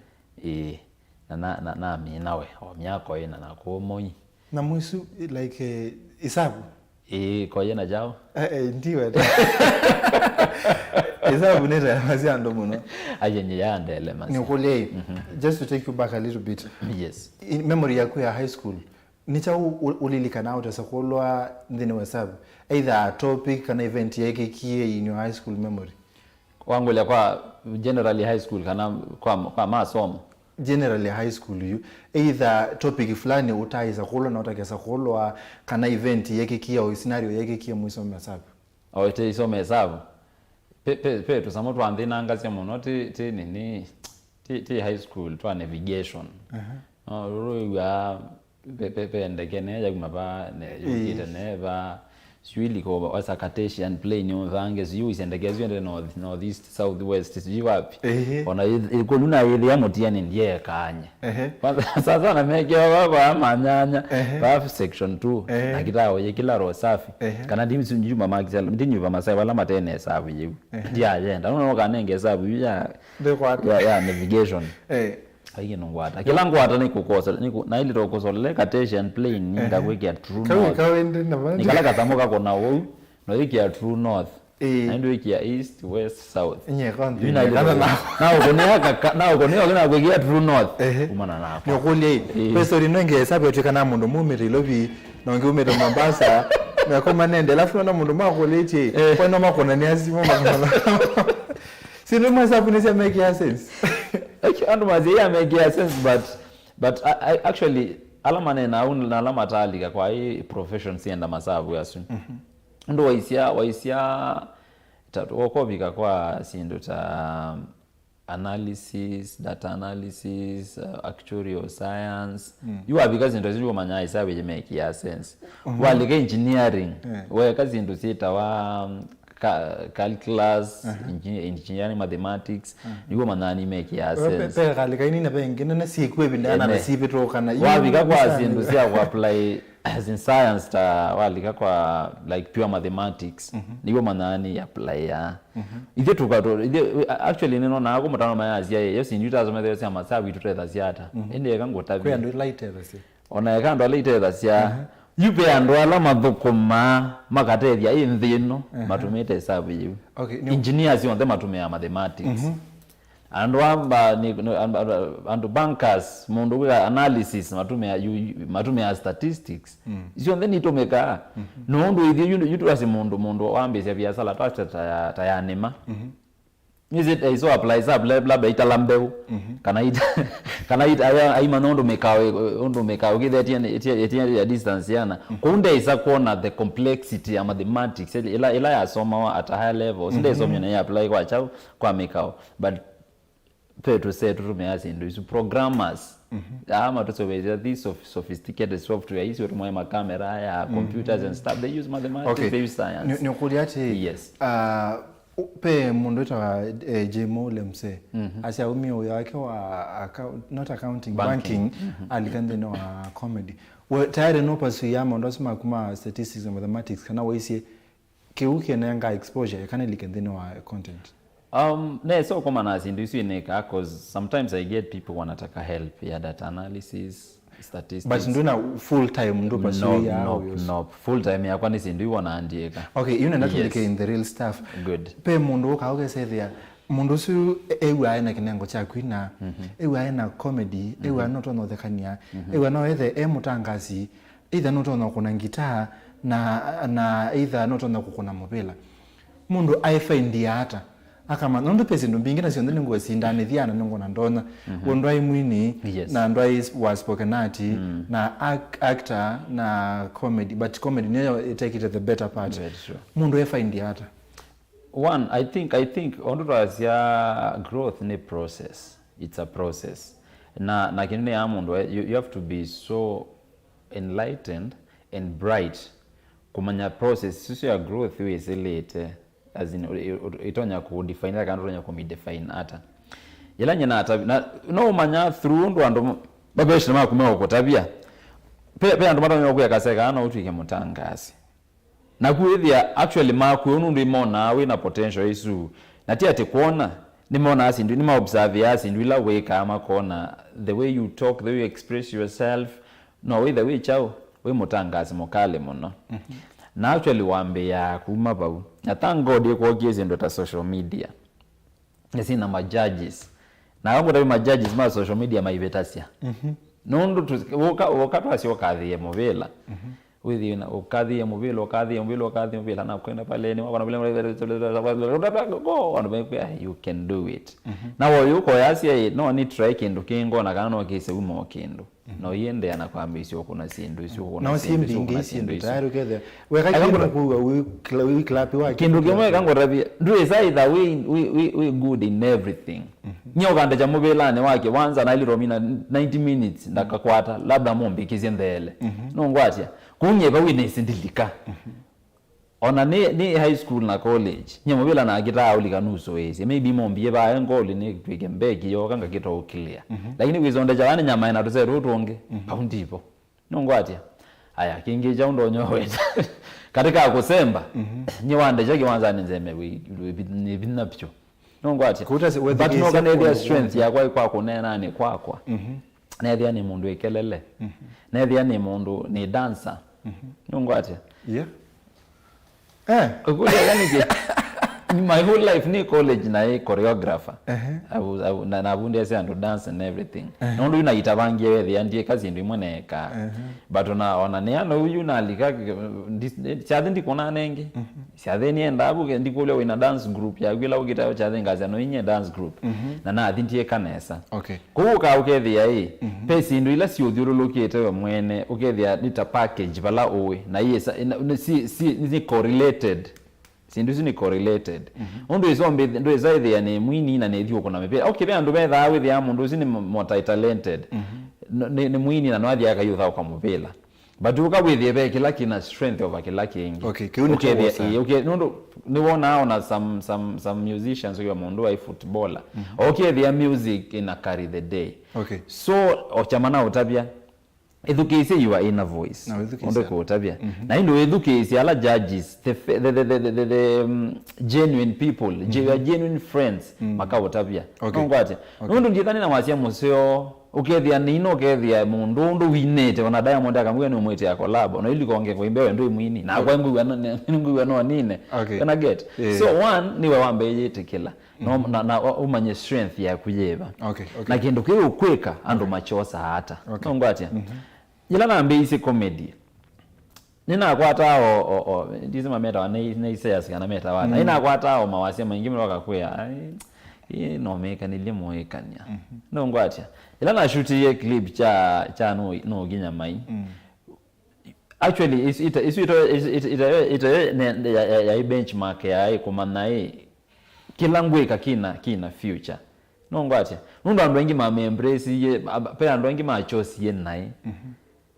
Eh, na, na, na, namina we, o myaka ĩna na kũmoi. Na mwisu, like, eh, isavu? Ĩĩ, koye na kyaũ? Eh, eh, ndiwe ta. Isavu nĩ ta masya andũ mũno. Aye, nye ya ndele masya. Nĩkũlye, mhm, just to take you back a little bit. Yes. In memory yaku ya high school, nĩ kyaũ ũ-, ũlilikana ũtesa kũlwa nthĩnĩ wa isavu? Either a topic kana event yekĩkie in your high school memory? Wangũlya kwa generally high school kana kwa, kwa masomo? Generally high school yu, either topic fulani ũtaĩsa kũlwa na ũtakesa kũlwa, kana event yekĩkie, o scenario yekĩkie mũisoma isavu. O ĩte isoma isavu. Pe, pe, pe tũsamũ twanthĩnangasya mũno, ti, ti nini, ti, ti high school, twa navigation. Aha. No, rũrũ wĩw'aa Pe, pe, pe ndeke ne yauma va, ne, ĩĩ, yũkĩte ne va, sijui liko wasa Cartesian plane ũvange, sijui ũisye ndeke isu ende north, north east, south west, sijui wapi. Ehe. Ona ĩ-, ĩkũlũ na yĩthĩa mũtiani ndiekanye. Ehe. Kwanza, sasa na mekeo va, va manyanya, ehe, va section two, ehe, na kitawa ye kila roho safi. Ehe. Kana ndimi sijui ma Maxwell, ndimi va masai wala matene sabu yeu. Ehe. Ndiayenda, no, no, kanenge sabu ya, ya, ya navigation. Eh. Kaige nũngwata. Kĩla ngwata nĩ kũkosa, nĩ kũ-, na ili tũkũsolele Cartesian plane, nĩ, eh, ngakwĩkĩa true north. Kawe, kawe ndi na vale. Nĩ kala kasamũ kakona ũu, na wĩkĩa true north. Eh. Na ĩndĩ wĩkĩa east, west, south. Nye kwa. Yu na ili kana na. Na ũkũnĩa kaka, na ũkũnĩa ũkĩna kwĩkĩa true north. Ehe. Umana nako. Nĩ ũkũlya ĩ. Eh. Kwa story ĩno ĩngĩ ĩsabu ĩtwĩka na mũndũ mumĩte Ilovi, na ũngĩ umĩte Mombasa, na koma nende, alafu na mũndũ makũlĩtie, eh, kwa no makona nĩ asimu makona. Si nĩ mwa sabu nĩ cia make sense. Actually, andũ mazia ya make sense, but, but I, I, actually, ala manena au na ala matalika kwa hii profession sienda masavu asu. Mhm. Ndo waisia, waisia, ta, ũkovika kwa sindu ta analysis, data analysis, uh, actuarial science. Mm. Yu wavika sindu asu umanya isabu ye make sense. Mhm. Walika engineering, yeah, weka sindu sitawa, um, Ca-, calculus, aha, engi-, engineering, mathematics, aha, nĩw'o manyaa nĩ make sense. Pe, pe kalĩka inini ve ingĩ nene syĩkw'e ĩvinda na sivĩtũkana. Wavika kwa syĩndũ sya ku apply as in science ta walika kwa, like, pure mathematics, mhm, nĩw'o manyaa nĩ apply ya. Mhm. Ithe tuka tu, ithe, actually, nĩnonaa kũ mũtano mayasya, yo sindu itasometheo sya masavu itũtethasya ata. Mhm. Ĩndĩ eka ngũtavye. Kwĩ andũ ila itethasya. Ona eka andũ ala itethasya, mhm, yu ve andũ ala mathũkũmaa makatethya ĩ nthĩ ĩno, mhm, matũmĩte ĩsavu yĩu. Okay, nĩ- Engineers onthe matũmĩaa mathematics. Mhm. Andũ amba nĩ, nĩ, andũ, andũ, andũ bankers, mũndũ wĩka analysis, matũmĩaa yu-, yu-, matũmĩaa statistics. Mm. Isu onthe nitũmĩkaa. Mhm. No ũndũ ithyĩ yu, yu twasĩ mũndũ, mũndũ wambĩĩsya viasala twasĩ ta ya, ta ya nĩma. Mhm. Nĩsĩ, eh, iso apply sa labda itala mbeu. Mhm. Kana ita-, kana ita-, aya, aimanya ũndũ mĩkao, ũndũ mĩkao kĩthe ĩtie, ĩtie, ĩtie ya distance yana. Mhm. Kũu ndeisa kuona the complexity ya mathematics, ĩla, ĩla yasomawa at a higher level. Mhm. Ndesomio na ya apply kwa chau, kwa mĩkao. But pe tũse tũtũmĩa syĩndũ isu. Programmers. Mhm. Aa matũseũvĩsya these soph-, sophisticated software isu tũmwe makamera ya, mhm, computers and stuff. They use mathematics, okay, they use science. Nĩ, nĩ ũkũlya atĩ, yes, uh, Pe mũndũ wĩtawa, eh, J Mo Lemse. Mhm. Asya aumie ũya wake wa account, not accounting, banking. Banking. Mhm. Alika nthĩnĩ wa comedy. We, tayari no pursue ya maũndũ asu maku ma statistics and mathematics, kana waisye kĩu kĩnenga exposure, kana ilike nthĩnĩ wa content? Um, nesa ũkomana na syĩndũ isu inĩkaa, 'cause sometimes I get people wanataka help ya data analysis. Statistics. But ndwĩna full time ndũ pursue ya nope, nope. Full time yakwa nĩ syĩndũ iwona ndiĩka. Okay, you know, yes, in the real stuff. Good. Pe mũndũ ũka ũkesethĩa, mũndũ ũsu e-, ew'aa ena kĩnengo kya kwina, mhm, ew'aa ena comedy, mhm, ew'aa no tonya ũthekania, mhm, ew'aa no ethe e mũtangasi, either no tonya kũna ngitaa, na, na either no tonya kũkũna mũvĩla. Mũndũ aĩfaindia ata? Akamanya, nũndũ pe syĩndũ mbingĩ na syonthe nĩngũsindanĩthya na nĩngũna ndonya. Mhm. Ũndũ aĩ mwini, yes, na ndwaĩ wa spoken art, mm, na ac-, actor, na comedy, but comedy nĩyo ĩtekĩte the better part. Very true. Mũndũ efaindia ata? One, I think, I think, ũndũ twasya growth nĩ process. It's a process. Na, na kĩndũ nĩ ya mũndũ, eh, you, you have to be so enlightened and bright kũmanya process isu sya growth wĩsĩlĩte, as in, ĩ-, ĩ-, ĩtonya kũ define ata kana ũtonya kũmi define ata. Yĩla nyina ata, na, no ũmanya through ũndũ andũ maveshina maku meũkũtavya. Pe, pe andũ matonya kwĩa kaseka, no ũtw'ĩke mũtangaasi. Na kwĩthĩa actually makwĩũ nũndũ ĩmonaa wĩ na potential ĩsu. Na ti atĩ kwona, nĩmonaa syĩndũ, nĩmaobservĩaa syĩndũ ila wĩkaa makona, the way you talk, the way you express yourself, no wĩthe wĩ kyaũ, wĩ mũtangaasi mũkali mũno. Na actually wambĩaa kuma vau. Na thank God ĩkwokie syĩndũ ta social media. Nĩsina ma judges. Na ngũtavya ma judges ma social media maivĩtasya. Nũndũ tu-, ũka, ũka twasya ũkathĩe mũvĩla. Wĩthĩe na ũkathĩe mũvĩla, ũkathĩe mũvĩla, ũkathĩe mũvĩla, na kwenda pale, nĩ wakona vile, andũ mekwĩa, "You can do it." Na woyu ũkoyasya, "Ĩ, no nĩ try kĩndũ kĩngĩ, ona kana no kĩse uma o kĩndũ." Na ũiendeea na kwambĩĩsya ũkũna syĩndũ isu, ũkũna na syĩndũ isu, syĩmbingĩ ũkũna syĩndũ syĩndũ isu. Tayari ũkethĩa weka kĩndũ kũu wĩ kla-, wĩ klapi wa kĩndũ kĩmwe eka ngũtavya, ndwĩsa either wĩ, wĩ, wĩ, wĩ good in everything. Nyie ũkandekya mũvĩlanĩ wa kĩwanza na iliromina ninety minutes ndakakwata, labda mũmbĩkĩsye ntheele. Nũngwatya? Kũu nyie vau ĩnĩsĩ ndilika. Ona nĩ, nĩ high school na college, nyie mũvĩla nakitaa ũlika nusũĩĩsye. Maybe mombie vaa ngoli nĩtw'ĩke mbeki yoka ngakĩta ũclear. Lakini kwĩsondekya vaa nĩnyamae na tũsee tũũ tũngĩ, vau ndivo. Nũngwatya? Aya, kĩngĩ kyaũ ndonyoweta. Katĩ ka kũsemba, nyie wandekya kĩwanzanĩ nzeme wĩ, wĩ, nĩ vinya vyũ. Nũngwatya? Kũu tasi-, but wethukĩĩsya noka nethĩa kũndũ strength kw'onthe yakwa ĩ kwa kũneenanĩ kwakwa. Nethĩa nĩ mũndũ ĩkelele. Nethĩa nĩ mũndũ nĩ dancer. Nũngwatya? Yeah. Eh. Ũkũlya yani kĩ? My whole life nĩ college na ĩ choreographer. Ehe. Avu-, avu-, na, navundĩasya andũ dance and everything. Ehe. Nũndũ yu naitavangie wethĩa ndiĩka syĩndũ imwe neekaa. Ehe. But ona, ona nĩ ana ũyu nalika, ndi-, syathi ndikũnaa nengi. Syathi nĩendaa vu, ndikũlya wĩna dance group yaku ĩla ũkĩtayo syathi ngasya no inye dance group. Na nathi ndiĩka nesa. Okay. Kũu ũkaa ũkethĩa ĩ, ve syĩndũ ila siũthyũlũlũkĩte we mwene, ũkethĩa nĩ ta package vala ũĩ, na iĩ sa-, na, nĩ, si, si, nĩ correlated. Syĩndũ isu nĩ correlated. Ũndũ ĩsombe, ndwĩsa ĩthĩa nĩ mwini na nĩthi ũkũna mĩvĩla. Okay, ve andũ vethaa wĩthĩaa mũndũ ũsu nĩ mu-, multi-talented. N-, nĩ, nĩ mwini na no athi akayũthaũka mũvĩla. But ũka wĩthĩe ve kĩla kĩna strength over kĩla kĩngĩ. Okay, kĩu nĩ kĩwosa. Ũkethĩa, ĩĩ, ũke-, nũndũ nĩwonaa ona some, some, some musicians, ũkĩwa mũndũ wa footballer. Ũkethĩa music ina carry the day. Okay. So, okyama na ũtavya, ĩthukĩĩsye your inner voice. Na wĩthukĩĩsya. Ũndũ kũũtavya. Na ĩndĩ wĩthukĩĩsya ala judges, the fe-, the, the, the, the, the, the, um, genuine people, ge-, your genuine friends, makaũtavya. Okay. Nũngwatya? Okay. Nũndũ ndiĩkani na wasya mũseo, ũkethĩa nĩino, ũkethĩa mũndũ ũndũ winĩte, ona Diamond akamwĩa nĩũmwĩtĩa collab, ona ilikonge kũimbe we ndwĩ mwini, nakwa ngwĩw'a no, ngwĩw'a no nine. Okay. Kana get? Yeah. So one, nĩwe wambe yĩtĩkĩla. No, na, na ũmanye strength yaku yĩva. Okay, okay. Na kĩndũ kĩu ũkwĩka, andũ makyosaa ata. Okay. Nũngwatya? Yĩla nambĩĩisye comedy, nĩnakwataa o, o, o, ndisi mametawa nei-, neiseas kana metawa ata. Nĩnakwataa o mawasya maingĩ mũno akakwĩa, "Ai, ĩ, no mĩkanĩlye mũĩkany'a." Nũngwatya? Yĩla nashutiie clip kya, kya nũ-, nũkinya mai. Actually, isu ita-, isu ita-, ita-, ita-, ita-, ne-, ya, ya, ya benchmark ya ĩ kũmanya ĩ, kĩla ngwĩka kĩna, kĩna future. Nũngwatya? Nũndũ andũ aingĩ mame embrace-ie, ab-, pe andũ aingĩ machosie naĩ.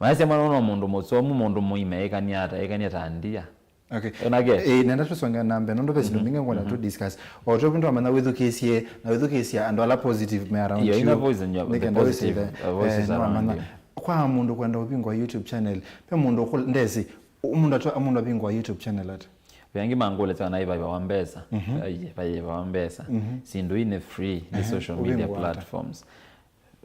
Mayasya mwana no mũndũ mũsomu, mũndũ mũima, ekania ata, ekania ta ndia. Okay. Ũna get? Eh, nenda tũsonge na mbee, nũndũ ve syĩndũ mbingĩ ngwenda tu discuss. O tũu twamanya wĩthukĩĩsye, na wĩthukĩĩsya andũ ala positive me around you. Your inner voice and your, the positive, uh, voices around you. Nĩwamanya. Kwa mũndũ kwenda ũvingũa YouTube channel, ve mũndũ ũkũ-, ndesi, mũndũ atwa-, mũndũ avingũa YouTube channel ata? Ve angĩ mangũlĩsya kana ĩvaiva wa mbesa. Ai, ĩvaiva wa mbesa. Syĩndũ ii nĩ free, nĩ social media platforms.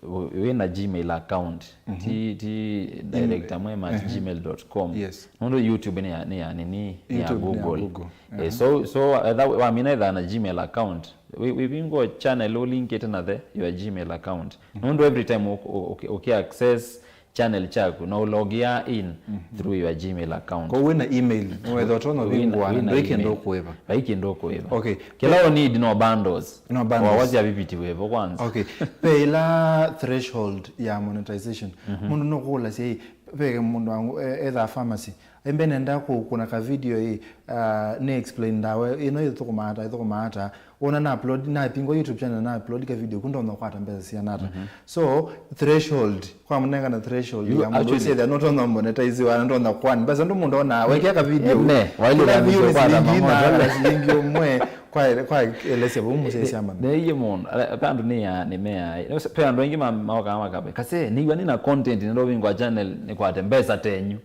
Wĩ na Gmail account, ti, ti director mwema at gmail dot com. Yes. Nũndũ YouTube nĩ ya, nĩ ya nini, nĩ ya Google. Eh, so, so, etha, wamina etha na Gmail account, wĩ, wĩvingũa channel ũlinkĩte na the, your Gmail account. Nũndũ every time ũk-, ũk-, ũk-, ũki access channel kyaku, no logia in through your Gmail account. Kwa wĩna email, wetha ũtonya vingũa, ndwĩ kĩndũ ũkũĩva. Vai kĩndũ ũkũĩva. Okay. Kĩla ũ need no bundles. No bundles. Wawasya viviti wĩvo kwanza. Okay. Ve ĩla threshold ya monetization. Mũndũ no kũlasya, "Ĩ, ve mũndũ wangu, e-, etha pharmacy, Embe nenda kũkũna ka video ĩ, uh, nĩ explain ndawa ĩno ĩthũkũmaa ata, ĩthũkũmaa ata. Wona na upload, na pingo YouTube channel, na upload ka video, kundu no kwata mbesa cia nata. So, threshold, kwa mnenga na threshold ya mũndũ actually ũsethia, no tona monetize wa, no tona kwan. Basi ndo mũndũ ona, wekea ka video. Ne, waile kila view ni kwata shilingi ĩna, kana shilingi ũmwe, kwa, kwa elesya vau mũsesya mana. Ne, ye mũndũ, ala, pe andũ nĩ ya, nĩ mea, pe andũ aingĩ ma, maoka makabe. Kase, nĩw'a nĩ na content, nĩ ndovingwa channel, nĩ kwate mbesa tenyu.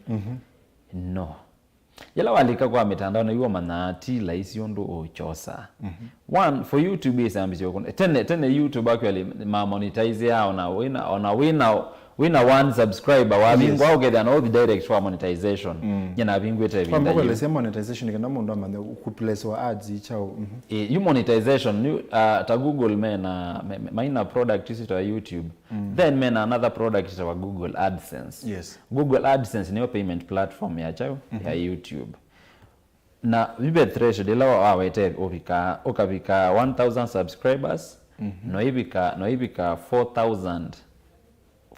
No. Yĩla walika kwa mĩtandao nĩw'o ũmanyaa ti laisi ũndũ ũũkyosa. One, for YouTube ĩsambĩsye ũkũna. Tene, tene YouTube actually mamonetize ona wĩna, ona wĩna, wĩna one subscriber wavingwa, yes, ũkethĩa no ũthi direct kwa monetization. Nye navingwĩte ĩvinda yu. Kwamba kuelezea monetization kana mũndũ amanye kuplace wa ads chao. Eh, yu monetization, yu, uh, ta Google mena, me- me- maina product isu ta YouTube. Then mena another product ĩtawa Google AdSense. Yes. Google AdSense nĩyo payment platform ya kyaũ, ya YouTube. Na vive threshold ĩla wa- wawete ũvika, ũkavika one thousand subscribers, no ivika, no ivika four thousand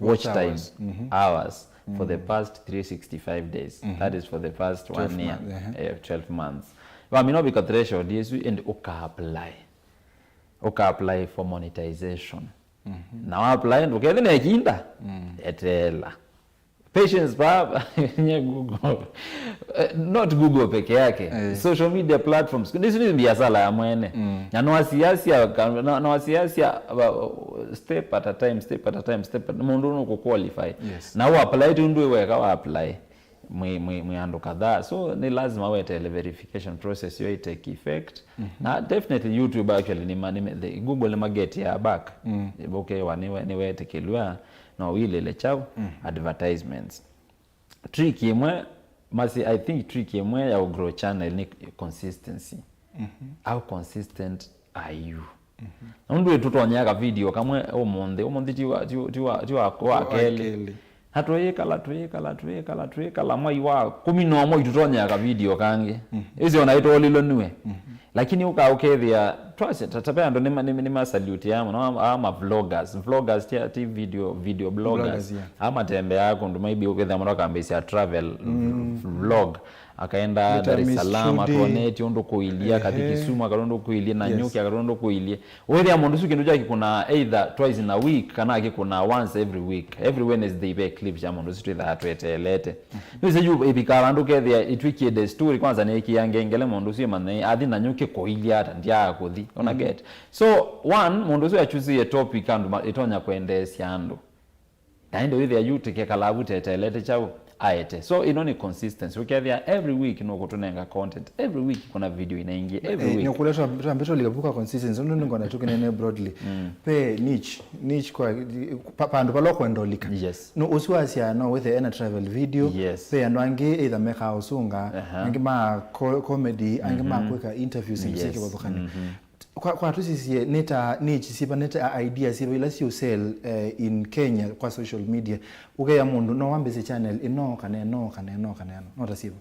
watch time hours for the past three sixty-five days. That is for the past one year, eh, twelve months. Wamina ũvika threshold ĩsu and ũka apply. Ũka apply for monetization. Na wa apply ndũkethĩ na ĩkinda, eteela. Patience pa nye Google. Eh, not Google peke yake. Eh. Social media platforms. This is biashara ya mwene. Na no asiasia, ka- no, no asiasia, uh, step at a time, step at a time, step at, mũndũ no ku qualify. Yes. Na wa apply tu ndũ weka wa apply. Mwi, mwi, mwi andũ kadhaa. So, nĩ lazima wetele verification process yo i take effect. Na definitely YouTube actually nĩ ma, nĩ ma, the, Google nĩ ma get ya back. Ũkewa nĩwe, nĩwetĩkĩlw'a, no ũilĩle kyaũ, advertisements. Trick ĩmwe, masi, I think trick ĩmwe ya grow channel nĩ consistency. How consistent are you? Nũndũ ĩtũtonyeka video kamwe ũmũnthĩ, ũmũnthĩ ti wa, ti, ti wa, ti wa, wa kelĩ. Na twĩkala, twĩkala, twĩkala, twĩkala, mwai wa kũmi na ũmwe itũtonyeka video kangĩ. Ĩsĩ ona ĩtolilwe nue. Lakini ũka ũkethĩa, twasya, ta, ta ve andũ nĩma, nĩma, nĩma salute ya mũno, ama, ama vloggers. Vloggers ti, ti video, video bloggers. Bloggers, yeah. Ama tembeaa kũndũ maybe ũkethĩa mũndũ akambĩsya travel vlog. Akaenda Dar es Salaam, atwonetye ũndũ kũilyĩ, akathi Kisumu, akatwona ũndũ kũilyĩ, Nanyuki, akatwona ũndũ kũilyĩ. Wĩthĩa mũndũ ũsu kĩndũ kyake kĩkũnaa either twice in a week, kana akĩkũnaa once every week. Every Wednesday ve clip sya mũndũ ũsu twĩthaa tweteelete. Nĩwĩsĩ yu ĩvikaa vandũ kethĩa ĩtw'ĩkie desturi, kwanza nĩĩkĩaa ngengele mũndũ ũsu ĩmanye athi Nanyuki kũilyĩ ata, ndyaa kũthi. Una get? So, one, mũndũ ũsu achusĩe topic andũ ma- ĩtonya kwendeesya andũ. Na ĩndĩ wĩthĩa yu tĩkekala vu teteelete kyaũ aete. So, ĩno nĩ consistency. Ũkethĩa every week nũkũtũnenga content. Every week kuna video ina ingĩ. Every week. Nĩkũlea twambĩtwa likavuka consistency. Ũndũ nĩngona tũkĩnene broadly. Pe niche, niche kwa, pa, pandũ pala ũkwenda ũlika. Yes. No, ũsu wasya no wĩthe ena travel video. Yes. Pe andũ angĩ either mekaa ũsunga, angĩ ma co- comedy, angĩ ma kwĩka interviews, yes, msiki wathukani. Kwa, kwa tũsisye, nĩ ta, nĩ ichi siva, nĩ ta idea siva ila siũ sell, eh, in Kenya kwa social media. Ũkeya mũndũ, no wambĩsye channel ĩno, kana ĩno, kana ĩno, kana ĩno. No ta siva.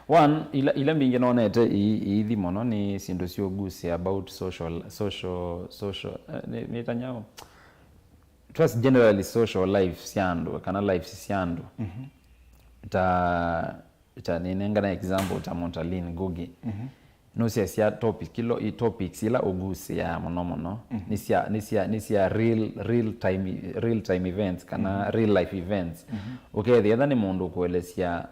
One, ila, ila mbingĩ nonete i- iithi mũno nĩ syĩndũ syũgusia about social, social, social, eh, nĩ, nĩ ta nyaũ? Just generally social life sya andũ, kana lives sya andũ. Ta ta nĩnengane example ta Montalin Ngugi. Nũsyaisya topic ilo, i topics ila ũgusiaa mũno mũno nĩ sya, nĩ sya, nĩ sya real, real time, real time events kana real life events. Ũkethĩa etha nĩ mũndũ ũkũelesya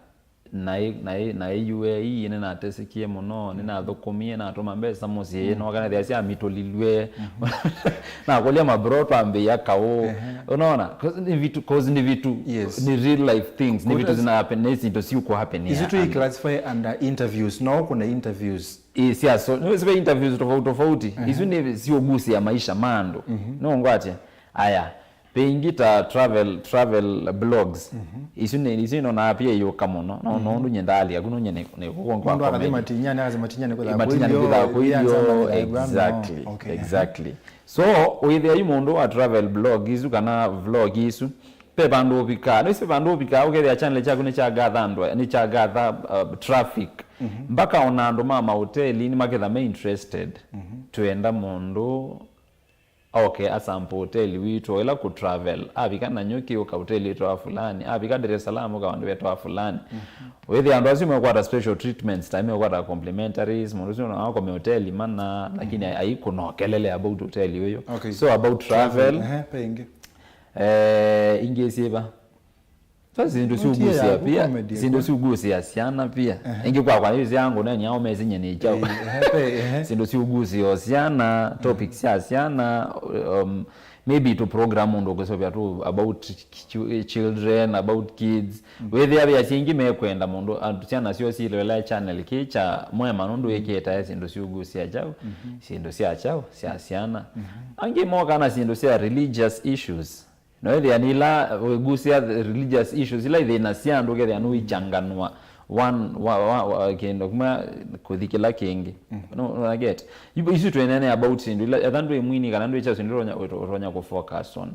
naĩ, naĩ, naĩ U A E nĩnatesikie mũno, nĩnathũkũmie, natũma mbesa mũsyĩ, no kana thĩa sya mitũlilwe. Nakũlya mabro twambĩĩa kaũ. Unaona? 'Cause nĩ vitu, 'cause nĩ vitu, yes, nĩ real life things, nĩ vitu zina happen, nĩ syĩndũ siũkũ happen. Isu tu i classify under interviews, no kuna interviews. Ĩ, sya so, nĩ sibe interviews tofauti tofauti. Isu nĩ siũgusia maisha ma andũ. No ngwatya. Aya. Ve ingĩ ta travel, travel blogs. Isu nĩ, isu nonaa pia iyũka mũno. No, no ũndũ nye ndaalia, kuno nye nĩ, nĩ kũkũ mũndũ akathi matinyani, akathi matinyani kwĩthaa matinyani kwĩthaa kũilyo. Exactly, okay, exactly. So, wĩthĩa yu mũndũ wa travel blog isu kana vlog isu, ve vandũ ũvikaa. Nĩsĩ vandũ ũvikaa, ũkethĩa channel kyaku nĩ kya gatha andũ, nĩ kya gatha, uh, traffic. Mpaka ona andũ ma mahoteli nĩ maketha me interested. Twenda mũndũ Okay, asample hoteli witũ, ĩla kũ travel, avika Nanyuki ũka hoteli wĩtawa fulani, avika Dar es Salaam ũka vandũ vetawa fulani. Wĩthĩa andũ asu mekwata special treatments, ta mekwata complimentaries, mũndũ ũsu no akome hoteli mana, lakini aikũnokelele about hoteli ũyũ. Okay. So about travel, Ehe, pe ĩngĩ. Eh, ingĩ syĩva? So syĩndũ syũgusia pia, syĩndũ syũgusia syana pia. Ingĩ kwakwa nĩ yangu nani ao mesinye nĩ chao. Syĩndũ syũgusia syana, topics sya syana, um, maybe to program mũndũ kũsovya tu about ch- children, about kids. Wĩthĩa vya syingĩ mekwenda mũndũ, andũ syana syo silewela channel kĩ cha mwema nũndũ ĩkĩtae syĩndũ syũgusia chao, syĩndũ sya chao, sya syana. Angĩ moka na syĩndũ sya religious issues. No ĩthĩa nĩ ila wĩgusia the religious issues, ila ithĩna sya andũ, ũkethĩa nũichanganwa one wa, wa, wa, kĩndũ kĩmwe kũthi kĩla kĩngĩ. No, no, I get. Isu twĩnene about syĩndũ ila, etha ndwĩ mwini kana ndwĩ kya syĩndũ ũtonya, ũtonya kũ focus on.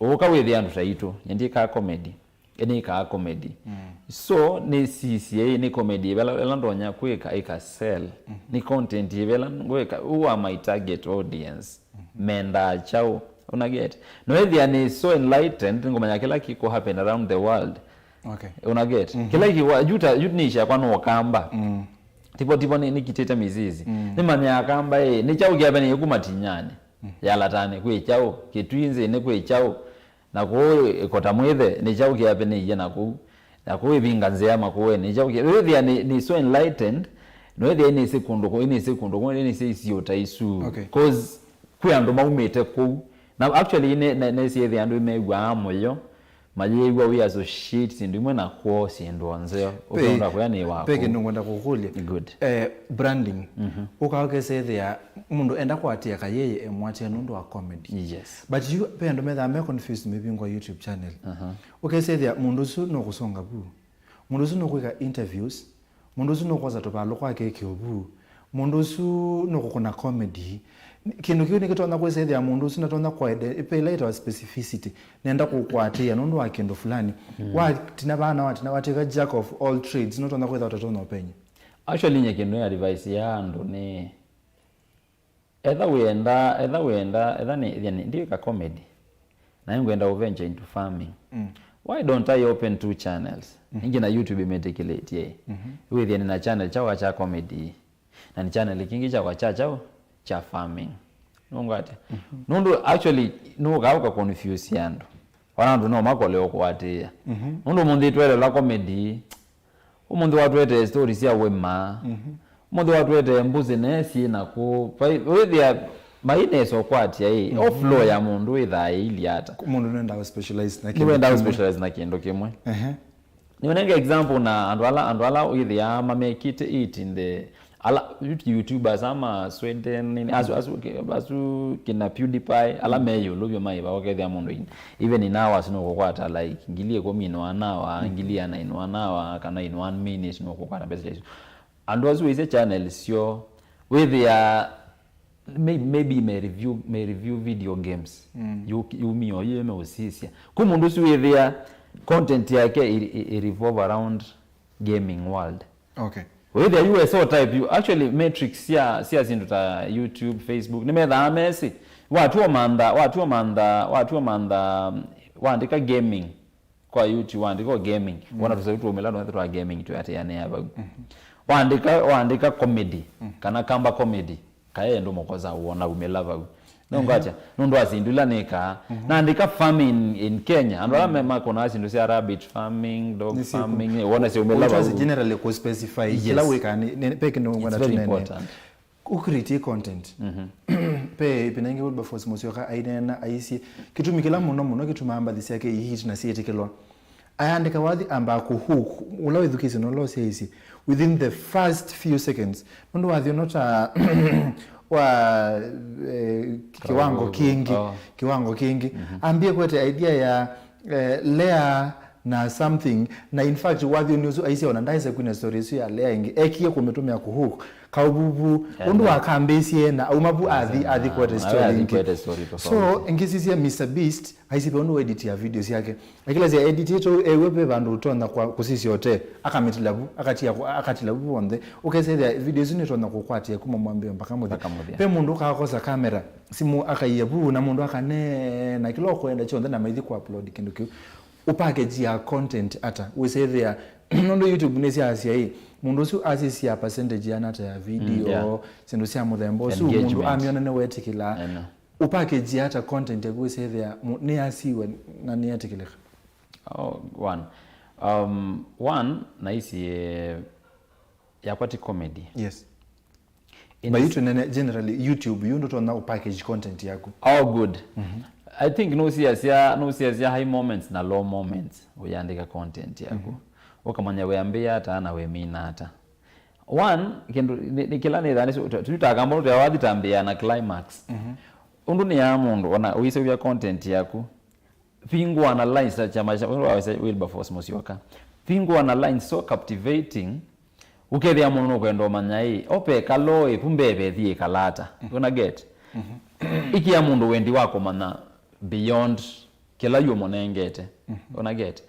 Ũka wĩthĩa andũ taitũ, nyendikaa comedy. Nĩkaa comedy. So nĩ sisie nĩ comedy ĩla, ĩla ndonya kwĩka ĩka sell. Nĩ content ĩla ngwĩka, who are my target audience? Mendaa chao, una get? No ĩthĩa nĩ so enlightened, ngũmanya kĩla kĩkũ happen around the world. Okay. Una get? Kĩla kĩkũ, juta, jut nĩ shakwa no kamba. Tipo, tipo nĩ, nĩkitĩte mizizi. Nĩmanyaa kamba, eh, nĩ chao kĩavenĩ kuma tinyani. Yalatani kwĩ chao, kĩtwinzĩnĩ kwĩ chao. Na kũu ĩkota mwĩthe, nĩ kyaũ kĩavenĩie na kũu? Na kũu ĩvinga nzĩa makũenĩ, nĩ kyaũ kĩ-, wĩthĩa nĩ, nĩ so enlightened, no ĩthĩa nĩsĩ kũndũ kũu, nĩsĩ kũndũ kũu, nĩsĩ isio ta isu. Okay. Cause kwĩ andũ maumĩte kũu. Na actually, nĩ, nĩ, nĩsĩ ĩthĩa andũ mew'aa mũyo, mayĩw'a we associate syĩndũ imwe na kwoo syĩndũ o nzeo. Ũtonda kũya nĩ waku. Pe kĩndũ ngwenda kũkũlya. Good. Eh, branding. Ũkaokesethĩa mũndũ enda kũatĩa kayeye emwatĩa nũndũ wa comedy. Yes. But you, pe andũ methaa me confused maybe ngwa YouTube channel. Ũkesethĩa mũndũ ũsu no kũsonga vu. Mũndũ ũsu no kwĩka interviews. Mũndũ ũsu no kwosa tũvalũ kwake kĩovu. Mũndũ ũsu no kũkũna comedy. Kĩndũ kĩu nĩkĩtonya kwĩsethĩa mũndũ ũsu natonya kwa ende, pe ila ĩtawa specificity. Nenda kũkwatĩĩa nũndũ wa kĩndũ fulani. Watina vana, watina watwĩka jack of all trades, nũtonya kwĩtha ũtatonya ũpenye. Actually, nye kĩndũ nĩ advice ya andũ nĩ, etha wĩenda, etha wĩenda, etha nĩ, yani, ndiwĩka comedy. Na ngwenda u venture into farming. Why don't I open two channels? Ingi na YouTube imetĩkĩlĩtye. Wĩthĩa nĩ na channel chakwa cha comedy. Na nĩ channel kĩngĩ chakwa cha chao cha farming. Nũngwate. Nũndũ actually nũkauka confuse andũ. Wana andũ no makole ũkũatĩĩa. Nũndũ mũnthĩ twelelwa comedy. Ũmũnthĩ watwetee story sya wema. Ũmũnthĩ watwetee mbuzi ne syĩ na kũ. Wĩthĩa mainesa ũkwatya ĩ. O flow ya mũndũ ĩthaa ĩilyĩ ata. Mũndũ nĩwendaa specialize na kĩndũ kĩmwe. Nĩwendaa specialize na kĩndũ kĩmwe. Ehe. Nĩũnenge example na andũ ala, andũ ala wĩthĩaa mamekĩte it in the, ala YouTubers ama Sweden, nini, asu, asu, asu kina PewDiePie, ala me ĩũlũ vyũ maĩva, ũkethĩa mũndũ in, even in hours nũkũkwata like ngili ĩkũmi in one hour, ngili ĩana in one hour, kana in one minute nũkũkwata mbesa isu. Andũ asu wĩsĩ channel syo, wĩthĩaa May-, maybe may review, may review video games. Yu-, yumia oyu ĩmeũsisya. Kwĩ mũndũ ũsu wĩthĩa content yake i, i, i revolve around gaming world. Okay. Wĩthĩa U S O type, you actually metrics sya, sya syĩndũ ta YouTube, Facebook, nĩmethaa mesĩ. Watw'a ũmantha, watw'a ũmantha, watw'a ũmantha, um, waandĩka gaming. Kwa YouTube waandĩka o gaming, wona tũseu tũmĩla twothe twa gaming twĩatĩanĩa vau. Waandĩka, waandĩka comedy, kana kamba comedy, kaye ndũmũkosa wona umĩla vau. Nũngwatya, nũndũ wa syĩndũ ila nĩkaa, naandĩka farming in Kenya, andũ ala me-, makonaa syĩndũ sya rabbit farming, dog farming, wona syaumĩla vau. Generally kũ specify kĩla wĩkaa nĩ, nĩ, pe kĩndũ ngwenda tũnene. It's very important. Ũcreate content. Pe ĩvinda ĩngĩ Wilberforce Musyoka aineena aisye, kĩtumi kĩla mũno mũno kĩtumaa mbathi syake ihit na syĩtĩkĩlwa. Ayandĩka wathi ambaa kũhook ũla wĩthukĩĩsye na ũla ũsyaĩĩsye within the first few seconds. Nũndũ wathi ũno ta wa, eh, kĩwango kĩngĩ, kĩwango kĩngĩ. Ambie kwete idea ya, eh, lea na something, na in fact, Wathiũni ũsu aisye ona ndaĩse kwina story ĩsu ya lea ĩngĩ, ekie kũmĩtũmĩa kũhook kauvuvu, ũndũ wakambĩĩsye na auma vu athi, athi kwete story ĩngĩ. So, ngĩsisya Mister Beast, aisye ve ũndũ wa edit ya video syake. Akilasya edit ĩtũ ewe ve vandũ ũtonya kwa kũsisya ote, akamĩtila vu, akatia ku-, akatila vu vonthe. Ũkesethĩa video ĩsu nĩtonya kũkwatĩa kuma mwambĩo mpaka mũthya. Ve mũndũ ũkakosa kamera, simũ akaia vu, na mũndũ akaneena kĩla ũkwenda kyonthe na maithi ku upload kĩndũ kĩu. Ũpackage ya content ata? Wĩsethĩa, nũndũ YouTube nĩsyasya ĩ, mũndũ ũsu asisya percentage yana ata ya video, syĩndũ sya mũthemba ũsu, mũndũ amĩona nĩwetĩkĩla. Ũpackage ata content yaku wĩsethĩa nĩyasiwe na nĩyetĩkĩlĩka? Oh, one. Um, one, naisi, eh, yakwa ti comedy. Yes. But yu twĩnene generally YouTube, yu ndũtonya ũpackage content yaku. Oh, good. I think nũsiasya, nũsiasya high moments na low moments ũyandĩka content yaku. Ũkamanya wĩambĩĩa ata na wĩmina ata. One, kĩndũ nĩ, nĩ kĩla nĩthaa nĩ, tu-, tutakamba nũtĩa wathi tambĩĩa na climax. Ũndũ nĩyaa mũndũ, ona ũiseũvya content yaku, vingũa na lines ta kyama kya Wilberforce Musyoka. Vingũa na lines so captivating, ũkethĩa mũndũ nũkwenda ũmanya ĩ, ope kaloo ĩ, pu mbee vethi ĩkalata. Una get? Ikia mũndũ wendi wa kũmanya beyond kĩla yu ũmũnengete. Una get?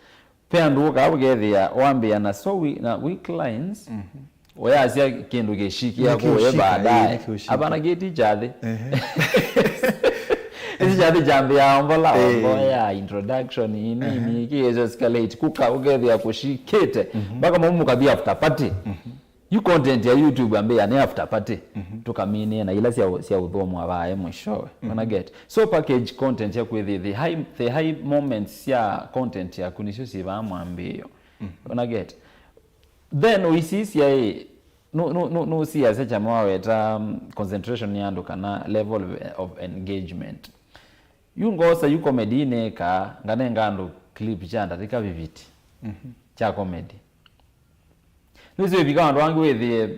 Ve andũ ũkaa ũkethĩa wambĩĩa na so we-, na weak lines, ũyasya kĩndũ kĩshikĩa kũye baadaye. Apana kĩti kyathĩ. Ĩsi kyathĩ kyambĩaa mbola, mboya, introduction, nini, kĩ escalate, kuka ũkethĩa kũshikĩte. Mpaka maumu kathi after party. Yu content ya YouTube ambĩĩa nĩ after party. Tũkaminĩe na ila sya, sya ũthũmwa vae mwishowe. Una get? So package content ya kwĩthĩ, the high, the high moments sya content yaku nĩsyo syĩ vaa mwambĩĩo. Una get? Then ũisisya ĩ, nũ, nũ, nũ, nũsiasya kyama waweta, um, concentration ya andũ kana level of, of engagement. Yu ngosa yu comedy inĩkaa, nganenga andũ clip kya ndatĩka viviti kya comedy. Nĩsĩ ĩvika andũ angĩ wĩthĩe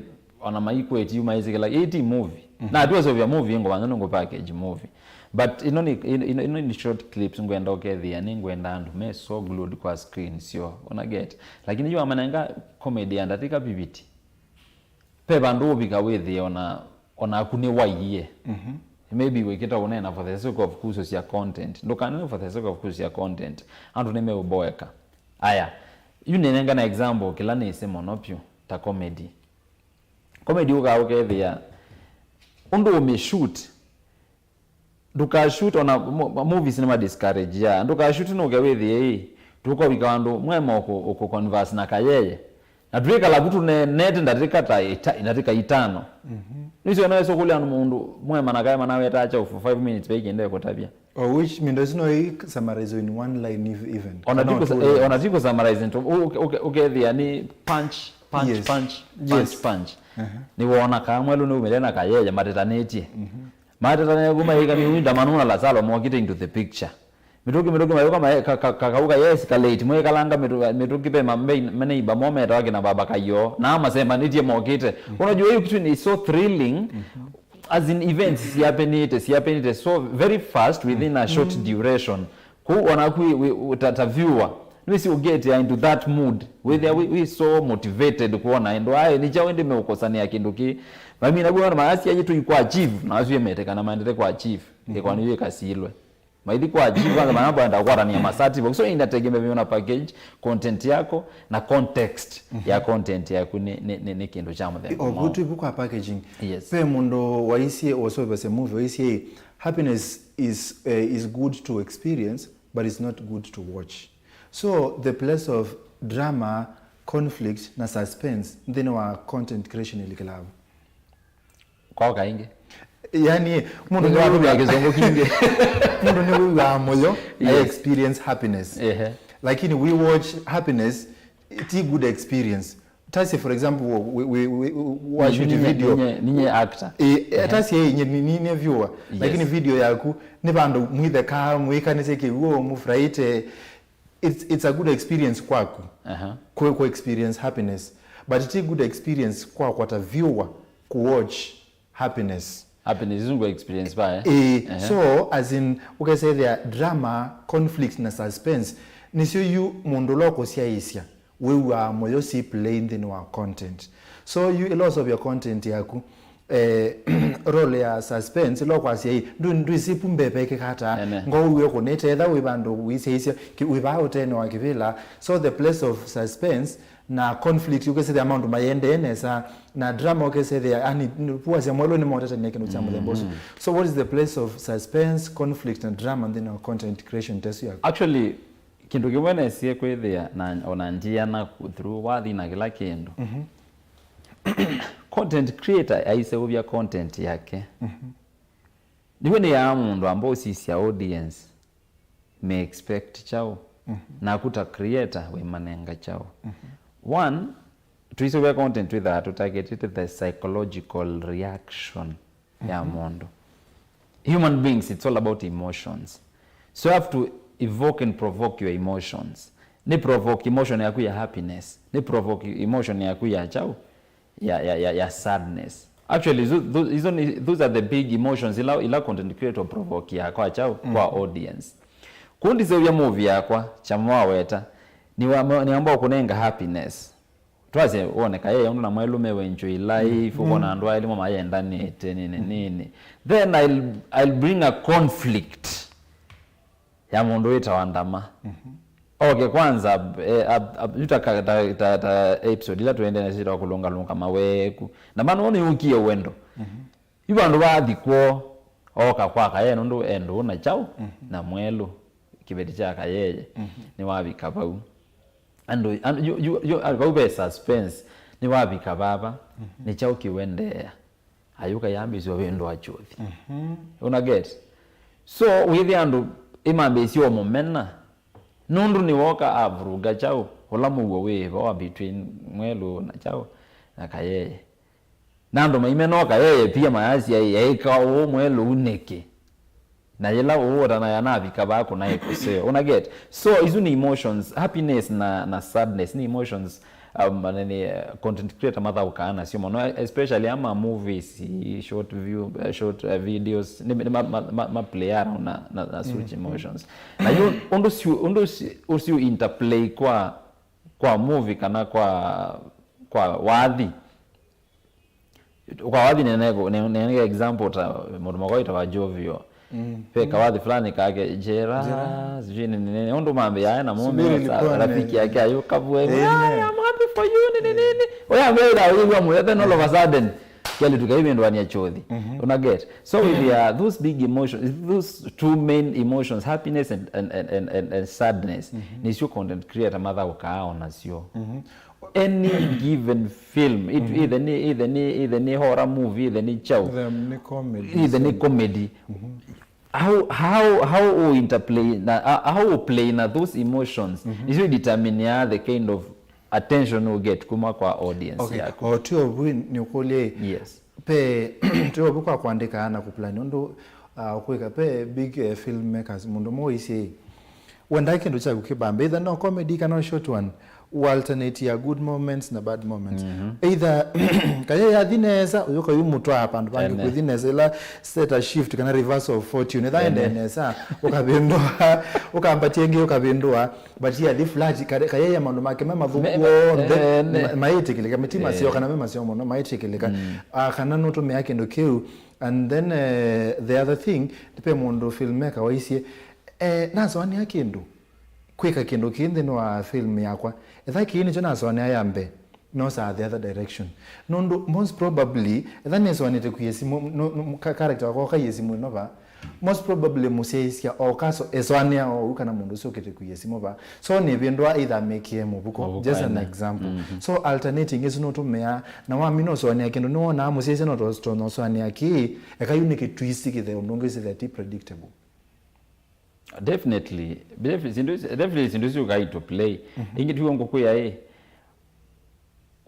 ona maikwĩti yu maĩsĩkĩla ĩĩ ti movie. Na atuasovya movie ngũvanza nũngũ package movie. But ino nĩ, ino, ino, ino nĩ short clips ngwenda ũkethĩa, nĩ ngwenda andũ me so glued kwa screen syo, una get. Lakini yu amanenga comedy ya ndatĩka viviti. Ve vandũ ũvika wĩthĩe ona, onaku nĩwaiie. Maybe wĩkĩta ũneena for the sake of kusũsya content. Ndũkanene for the sake of kusũsya content. Andũ nĩmeũboeka. Aya, yu nĩnengana example kĩla nĩsĩ mũno vyũ ta comedy. Comedy ũkaa ũkethĩa ũndũ ũmĩshoot, ndũkashoot ona mo-, movies nĩ ma discourage ya. Ndũkashoot nũke wĩthĩe ĩ, tũkawika andũ mwema ũkũ, ũkũ converse na kayeye. Na twĩkala vu tũneenete ndatĩka ta ita-, ndatĩka itano. Nĩsyo nawesa kũlya mũndũ mwema na kaema nawetaa kyaũ for five minutes vaikĩndee kũtavya. Or which, mindo ĩsu no ĩ summarize in one line if even. Ona ti kũ, eh, ona ti kũ summarize into, u-, u-, u-, ũkethĩa nĩ punch, punch, punch, punch, punch. Nĩwona kaa mwelũ nĩumĩle na kayeye matetanĩtye. Matetanĩtye kuma ĩka mĩwinda manuna Lazaro mokite into the picture. Mĩtũkĩ, mĩtũkĩ mayũka ma-, ka-, ka-, ka-, kauka yes, kalate, mwekalanga mĩtũ-, mĩtũkĩ ve ma-, me-, maneighbor mo metawa kina baba Kayo, na masembanĩtye mokite. Unajua hiyo kitu ni so thrilling. As in events siapenite, siapenite so very fast within a short duration. Kũu onaku wĩ, wĩ, wĩ, ta, ta viewer, nĩwĩsĩ ũgetea into that mood. Wĩthĩa wĩ, wĩ so motivated kuona ĩndũ aĩ nĩ kyaũ ĩndĩ meũkosanĩa kĩndũ kĩ. Mamina kuona maasya yĩtũ ikwa achieve, na asu yemetĩkana maendete kwa achieve. Ĩkwa nĩyo ĩkasilwe. Maithi kwa achieve, kwanza maana kwenda kũkwatania masati. So inategemea na package, content yako, na context ya content yaku nĩ, nĩ, nĩ, nĩ kĩndũ kya mũthemba. O mwaũ. Vutu ivu kwa packaging. Yes. Pe mũndũ waisie, wasovese movie, waisie, happiness is, eh, is good to experience, but it's not good to watch. So the place of drama, conflict, na suspense nthĩnĩ wa content creation ĩlikĩlaa vu. Kwa kaingĩ. Yani, mũndũ nĩwĩw'aa kĩsongo kingĩ. Mũndũ nĩwĩw'aa mũyo, I experience happiness. Ehe. Lakini we watch happiness, ti good experience. Tasi, for example, we, we, we, we watch video. Ninye, ninye actor. Eh, eh, tasi yeye nye ni, ni, ni viewer. Yes. Lakini video yaku, nĩ vandũ mwĩthekaa, mwĩkanĩsye kĩw'ũ, mũfuraĩte. It's, it's a good experience kwaku. Aha. Kwe, kwe experience happiness. But ti good experience kwakwa ta viewer ku watch happiness. Happiness is good experience by, eh? Eh, so, as in, ukesethia drama, conflict, na suspense, Nĩsyo yu mũndũ ũla ũkũsyaĩĩsya wĩw'aa mũyo si play nthĩnĩ wa content. So yu ĩla ũseũvya content yaku, eh, role ya suspense, ĩla ũkwasya ĩ, ndwĩ- ndwĩsĩ pu mbee vekĩka ata, Ene. Ngoo ũw'e kũnĩte, etha wĩ vandũ wĩsyaĩĩsya, kĩ- wĩ vaa ũteenĩ wa kĩvĩla. So the place of suspense na conflict, ũkĩsĩthĩa maũndũ mayendee nesa, na drama ũkĩsĩthĩa, ani, puasya mwelũ nĩmotetania kĩndũ kya mũthemba ũsu. So what is the place of suspense, conflict na drama nthĩnĩ wa content creation ta ĩsu yaku? Actually, kĩndũ kĩmwe nesie kwĩthĩa na ona njiana ku- through wathi na kĩla kĩndũ. Content creator aiseũvya content yake. Nĩw'o nĩyaa mũndũ amba ũsisya audience me expect kyaũ, naku ta creator wĩmanenga kyaũ. One, tũiseũvya content twĩthaa tũtargetĩte the psychological reaction ya mũndũ. Human beings, it's all about emotions. So you have to evoke and provoke your emotions. Nĩ provoke emotion yaku ya happiness. Nĩ provoke emotion yaku ya kyaũ, ya, ya, ya, ya sadness. Actually, tho- tho- hizo ni- those are the big emotions ila, ila content creator provoke ya kwa kyaũ, kwa audience. Kũu ndiseũvya movie yakwa, Kyama Waweta, nĩwamba kũnenga happiness. Twasye wone Kayeye ũndũ na mwelũ me enjoy life, ũkona andũ aĩlĩ mo mayendanĩte, nini, nini. Then I'll, I'll bring a conflict ya mũndũ wĩtawa Ndama. Oke kwanza, eh, ab- ab- yu ta ka- ta- ta- ta episode ila tũendee nasyo syĩtawa kũlũngalũnga maweku. Ndama nũũ nĩyũkie wendo. Yu vandũ vathi kwoo, ooka kwa Kayeye nũndũ endũ na kyaũ, na mwelũ, kĩveti kya Kayeye, nĩwavika vau. Andũ, andũ, yu- yu- yu- andũ vau ve suspense, nĩwavika vava, nĩ kyaũ kĩũendeea? Ayũka yambĩĩsya ũvĩndũa kyothi. Una get? So, wĩthĩa andũ ĩmambĩĩsya ũmũmena, nũndũ nĩwoka avurunga kyaũ, ũla mũuo wĩ vo wa between mwelũ na kyaũ, na Kayeye. Na andũ maimena o Kayeye pia mayasya, "Ĩ, aĩka ũũ mwelũ nĩkĩ?" Na yĩla ũũtanaya navika vaa kũnaĩ kũseo. Una get? So, isu nĩ emotions, happiness na, na sadness, nĩ emotions, um, nini, uh, content creator mathaũkaa nasyo mũno, especially ama movies, short view, uh, short, uh, videos, nĩ, nĩ ma, ma, ma, ma play around na, na, na such emotions. Na yu, ũndũ syu, ũndũ ũsi- ũcio interplay kwa, kwa movie kana kwa, kwa wathi, kwa wathi nene, nene example ta mũndũ mũka wĩtawa Jovio. Ve kawathi fulani kake, "Jera, sijui nini nini." Ũndũ mambĩae na mũndũ rafiki yake ayũkavue, "I'm happy for you, nini nini." Oya mbĩra wĩw'a mũyo, then all of a sudden, kĩalĩ tũkaivĩndũania kyothi. Una get? So with the, uh, those big emotions, those two main emotions, happiness and, and, and, and, and, and sadness, nĩsyo content creator mathaũkaa o nasyo. Any given film, it, either nĩ, either nĩ, either nĩ horror movie, either nĩ kyaũ, either nĩ comedy, either nĩ comedy. How, how, how u interplay na, uh, how u play na those emotions, nĩsyo determine the kind of attention you get kuma kwa audience yaku. O tio vu nĩũkũlya, yes, pe tio vu kwa kũandĩka na kũplan ũndũ, uh, ũkwĩka, pe big, uh, filmmakers, mũndũ mũisye wendaa kĩndũ kyaku kĩbambe, either no comedy kana short one, u alternate ya good moments na bad moments. Either Kayeye athi nesa, ũyũka yu mũtwaa vandũ vangĩ kũthi nesa, ĩla set a shift kana reversal of fortune, ĩtha ende nesa, ũkavĩndũa, ũkambatia ĩngĩ, ũkavĩndũa, but yathi flat, Kayeye maũndũ make me mathũku onthe maĩtĩkĩlĩka, mĩtima syoo kana me maseo mũno maĩtĩkĩlĩka. Ah, kana nũtũmĩa kĩndũ kĩu. And then, eh, the other thing, pe mũndũ filmmaker waisye, eh, nasũanĩa kĩndũ, kwĩka kĩndũ kĩĩ nthĩnĩ wa film yakwa. Etha kĩĩ nĩkyo nasũanĩa ya mbee, nosaa the other direction. Nũndũ most probably, etha nĩsũanĩte kũia simũ, no, no, ka- character wakwa ũkaie simũ ĩno va, most probably mũsyaĩĩsya o kaso esũanĩa oou kana mũndũ ũsu ũkĩte kũia simũ va. So nĩvĩndũa either amĩkĩe mũvuko. Mũvuko, just an example. So alternating ĩsu nũtũmĩaa, na wamina ũsũanĩa kĩndũ nĩwonaa mũsyaĩĩsya no tũtonya ũsũanĩa kĩĩ, eka yu nĩ kĩtwist kĩthe ũndũ ũngĩ sĩthĩa ti predictable. Definitely. Defi- sindu isu- definitely sindu isu ukai to play. Ingi tuo ngukwia ĩ,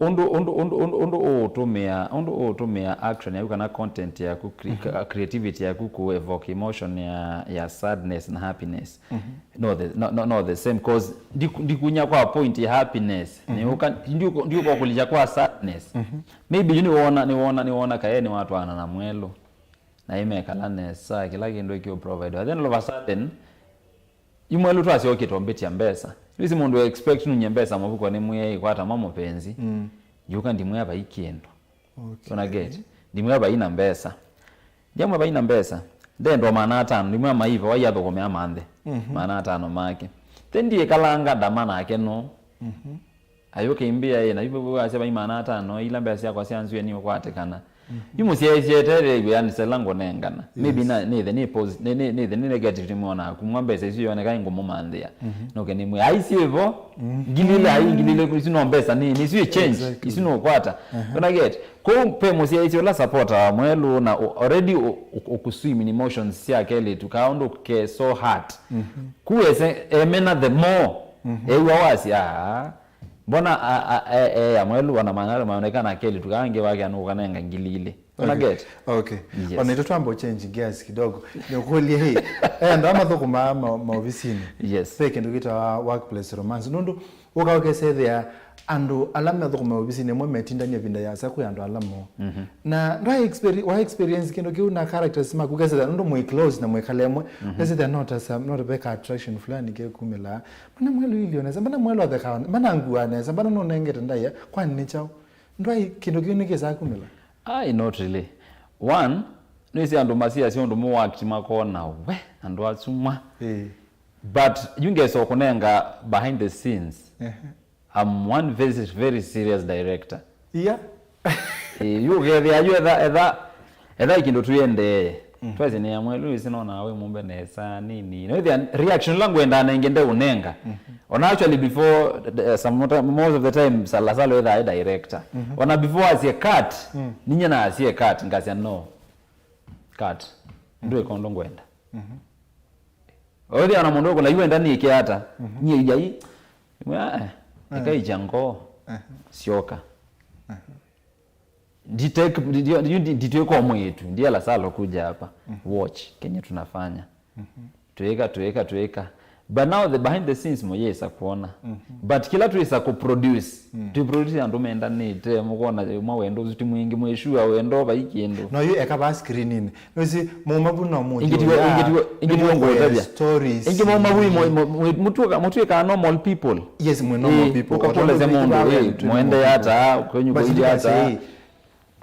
ũndũ ũndũ ũndũ ũndũ ũndũ ũũtũmĩa ũndũ ũũtũmĩa action yaku kana content yaku, cre- ka- creativity yaku ku evoke emotion ya ya sadness na happiness. No the no, no, no the same, cause ndiku- ndikunya kwa point ya happiness. Niuka ndiuko ndiuko kulija kwa sadness. Maybe you niwona niwona niwona Kayeye nĩwatwaana na mwelũ, na imekala nesa, kĩla kĩndũ kĩũ provide. But then all of a sudden, Yu mwelu twasyokie tũmbĩtya mbesa. Yu si mũndũ expect nunye mbesa mũvuko nĩ mwĩe ikwata ma mũpenzi. Mm. Yuka ndimwĩa vai kĩndũ. Okay. Una get? Ndimwĩa vai na mbesa. Ndiamwĩa vai na mbesa. Ndendwa maana atano, ndimwĩa maiva, wai athũkũme amanthi. Mhm. Maana atano make. Te ndiĩkalanga ndama nake no. Mhm. Ayũke imbĩa ĩ, na yu vau asya vai maana atano, ila mbesa syakwa syanzwie nĩ ũkwatĩkana. Mhm. Yu mũsyaĩĩsya eteele ĩw'ĩanĩ sela ngũnengana. Maybe Yes. na, nĩthe nĩ posi-, nĩ, nĩ, nĩthe nĩ negative nĩmwona kumwa mbesa isu yoneka ĩngũmũmanthĩa. Mhm. Noke nĩmwĩa, "Ai syĩvo, Mhm. ngili ile, ai ngili ile, isu no mbesa nĩ, nĩ isu ĩ change, Exactly. isu no ũkwata." Aha. Una get? Kũu pe mũsyaĩĩsya ũla supporter wa mwelu na ũ-, already ũ-, ũ-, ũkuswim in emotions sya kelĩtu, ka ũndũ ke so hurt. Mhm. Kuese emena the more. Mhm. Ewa wasya, "Ah, mbona a, a, e, e, ya mwelu wana manalo maonekana kelĩtu kangi wake anũkanenga ngili ile." Una Okay. get? Okay. Yes. Ona ito twamba change gears kidogo. Nikuulie hii. Eh, ndo mathũkũmaa ma, maovisinĩ. Yes. Pe kĩndũ kĩtawa workplace romance. Nũndũ ũka ũkesethĩa andũ ala mathũkũma ovisinĩ ĩmwe metindania vinda yasa kwĩ andũ ala mo. Mhm. Na ndwa experi-, wa experience kĩndũ kĩu na characters maku ũkesethĩa nũndũ mwĩ close na mwĩkala ĩmwe. Mhm. Ũkesethĩa not as a, not a beka attraction fulani kekumĩla. Mbona mwelu ilio nesa, mbona mwelu atheka, mbona ngua nesa, mbona nũnengete ndaia, kwani nĩ kyaũ? Ndwai kĩndũ kĩu nĩkĩsaa kumĩla? Ai, not really. One, nĩsĩ andũ masiasya ũndũ mũwakti makona we, andũ asu mwa. Ĩĩ. But yu ngesa kũnenga behind the scenes. Ehe. I'm one very, very serious director. Yeah. Eh, yu ũkethĩa yu etha, etha, etha kĩndũ twĩendee. Mm. Twasye nĩ amwe, Louis, nona we mumbe nesa, nini. Na ĩthĩa reaction langu enda nenge nde ũnenga. Mm-hmm. Ona actually before, uh, some, most of the time, Sala Sala etha e director. Mm-hmm. Ona before asye cut, mm, ninye na asye cut, ngasya no. Cut. Ndwĩka ũndũ ngwenda. Mm-hmm. Othi ana mũndũ ũkũla yu enda nĩke ata. Mhm. Nyie iyai. Mwa, eh, eh, eka icha ngoo. Eh. Syoka. Eh. Nditwĩka mwĩĩtu, ndiela Sala kuja hapa. Mhm. Watch kenye tunafanya. Mhm. Twĩka, twĩka, twĩka. But now the behind the scenes mũyĩsa kuona. Mhm. But kĩla twĩsa ku produce, mm, tũ produce andũ mendanĩte, mũkona mwa wendo ũsu ti mwingĩ, mwĩshua wendo vai kĩndũ. No yu eka va screeninĩ. Nũsi, maumavu no mũthi ingĩ tiwe, ũya, ingĩ tiwe, ingĩ tiwe ngũtavya. Stories. Ingĩ maumavu mo, mo, mo, mũtuĩka, mũtuĩka normal people. Yes, mwĩ normal people. Ũkakũlesya mũndũ, eh, mwende ata, kwenyu kũithi ata.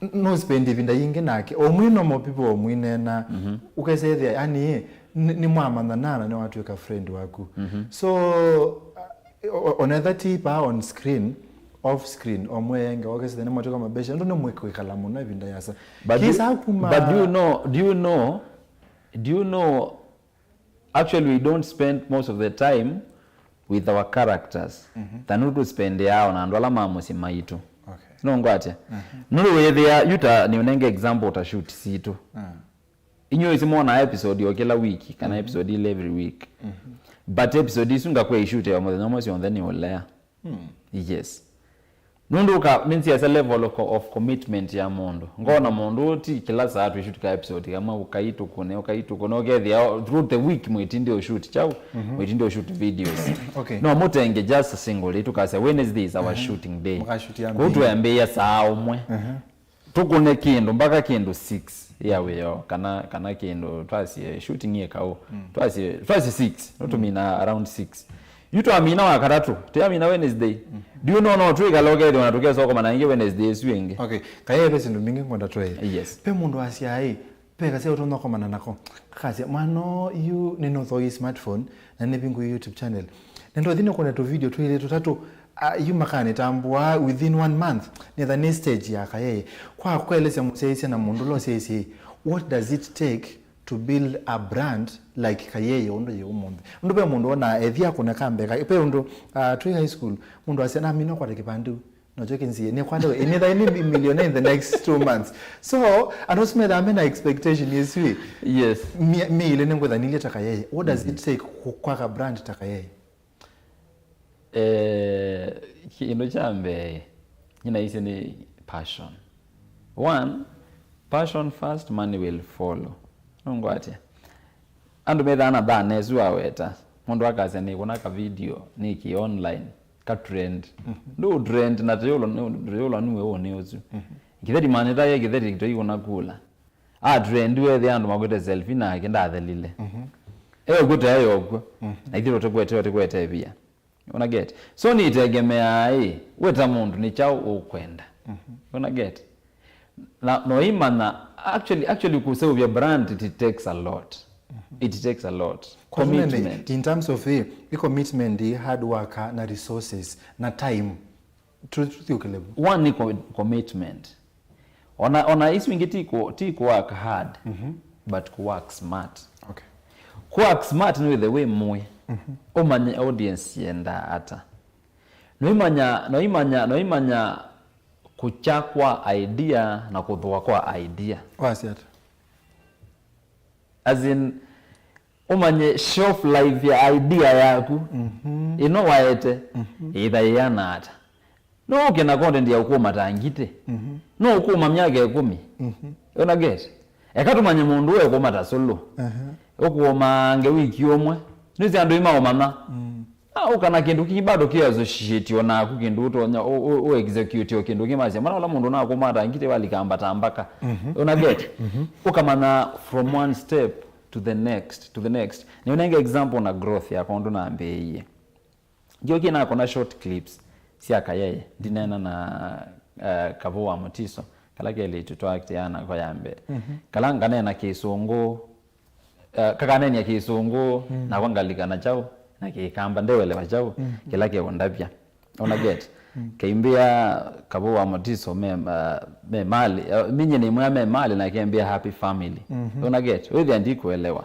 Nũspendi ĩvinda yingĩ nake. O mwĩ normal people, o mwĩneena. Mhm. Ũkesethĩa, yani, nĩ, nĩ mwamanyana na nĩwatw'ĩka friend waku. Mhm. So, o, o, onetha ti pa on screen, off screen, o mweyenge, ũkesethĩa nĩmwatw'ĩka mabesha, nũndũ nĩmwĩkwĩkala mũno ĩvinda yasa. But do you, kisa kuma but do you know, do you know, do you know, actually, we don't spend most of the time with our characters. Mhm. Ta nũndũ tũspendeaa ona andũ ala ma mũsyĩ maitũ. Okay. Nũngwatya? Mhm. Nũndũ wĩthĩa, yu ta nĩũnenge example ta shoot sitũ. Mm. Inyuĩ isi mwonaa episode o kĩla wiki, kana, mhm, episode ile every week. Mhm. But episode isu ngakwĩa ishoot ya mũthenya ũmwe syonthe nĩ ũlea. Hmm. Yes. Nũndũ ũka, means as a level of, of commitment ya mũndũ. Ngona mũndũ ũti kĩla saa twĩshutika episode kamwe, ũkai tũkũne, ũkai tũkũne, ũkethĩa throughout the week mwĩtinde ũshoot chau, mhm, mwĩtinde ũshoot videos. Okay. No mũtenge just a single day, tukasya Wednesday is our, mhm, shooting day. Mũkashutia kũu mbei. Twambĩĩa saa ũmwe. Mhm. Tũkũne kĩndũ mpaka kĩndũ six ya wĩoo, kana, kana kĩndũ twasye shooting yĩ kaũ. Mm. Twasye, twasye six, no tũmina around six. Yu twamina wa katatũ, tũyamina Wednesday. Mm. Do you know, no twĩkala ũkethĩwa na tũkesa ũkomana ĩngĩ Wednesday ĩsu ĩngĩ. Okay, kaye ve syĩndũ mbingĩ ngwenda tũe. Yes. Ve mũndũ asya ĩ, ve kasya ũtonya ũkomana nako. Akasya, mwana yu nĩnũthoi smartphone, na nĩvingũi YouTube channel. Na ndothi nĩkũne tũ video twĩlĩ tũtatũ, ah, yu makanĩtambũa within one month, nĩtha nĩ stage ya kayeye. Kwa kũelesya mũsyaĩĩsya na mũndũ ũla ũsyaĩĩsya, what does it take to build a brand like kayeye ũndũ yĩ ũmũnthĩ? Ũndũ ve mũndũ wonaa ethia kũne kambeka, ve ũndũ, ah, twĩ high school, mũndũ asya, namina kwata kĩvandĩ u. Nokyo kĩnzie, nĩkwata we, nĩtha nĩ millionaire in the next two months. So, andũ asu methaa mena expectation ĩsu ĩ. Yes. Mi-, mi ile nĩngwĩtha nilye ta kayeye. What does it take ku-, kwaka brand ta kayeye? Eh, kĩndũ kya mbee, nyina isi nĩ passion. One, passion first, money will follow. Nũngwatya? Andũ methaa na thana ĩsu waweta. Mũndũ akasya nĩkũna ka video, nĩkĩ online, ka trend. Mhm. Ndũ trend na tũyũlwa nĩ, tũyũlwa nĩwe ũnĩ ũsu. Mhm. Kĩtheti manĩtaye kĩtheti tũikũna kula. A trend wethe andũ makwĩte selfie nake ndathelile. Mhm. Eyo kwĩta eyo kw'o. Mhm. Na ithyĩ tũkwete, tũkwete pia. Una get? So nĩtegemeaa ĩ, we ta mũndũ nĩ kyaũ ũkwenda. Mhm. Una get? Na noimanya, actually, actually kũseũvya brand, it takes a lot. Mhm. It takes a lot. Kwa nini, commitment, in terms of ĩ, ĩ commitment, ĩ hard work, na resources, na time. Tũ-, tũthiũkĩle vu. One nĩ co-, commitment. Ona, ona isu ingĩ ti ku-, ti ku work hard, mhm, but ku work smart. Okay. Ku work smart nĩ wĩthe wĩ mũĩ. Mhm. Ũmanye audience yendaa ata. Noimanya, noimanya, noimanya kũkya kwa idea na kũthũa kwa idea. Wasya ata? As in, ũmanye shelf life ya idea yaku, mhm, ĩno waete, mhm, ĩtha ĩana ata. No ũke na content ya ũkũma ta ngitĩ. Mhm. No ũkũma myaka ĩkũmi. Mhm. Una get? Eka tũmanye mũndũ ũyũ ũkũma ta solo. Aha. Ũkũma nge wiki ũmwe. Nĩsĩ andũ ĩmaũmanya. Mm. Ah, ũka na kĩndũ kĩngĩ bado kĩ associate naku, kĩndũ ũtonya ũ-, ũ-, ũ execute o kĩndũ kĩmasya. Mana ũla mũndũ nakũma ta ngitĩ walika mbata mbaka. Mhm. Una get? Mhm. Ũkamanya from one step to the next, to the next. Nĩũnenge example na growth yakwa ũndũ nambĩĩie. Ngĩũkie nakona short clips sya Kayeye, ndineena na, eh, Kavũ wa Mũtiso, kala kelĩtu twaakitiaa nako ya mbee. Mhm. Kala nganeena Kĩsũngũ, eh, kakanenia Kĩsũngũ, mm, nakwa ngalika na kyaũ, na Kĩkamba, ndewelewa kyaũ, mm, kĩla kĩũndavya. Una get? Mm. Keimbĩa Kavũ wa Mũtiso me, uh, me mali, uh, minye nĩ mwĩa me mali, na kembĩa happy family. Mhm. Una get? Wĩthĩa ndikuelewa.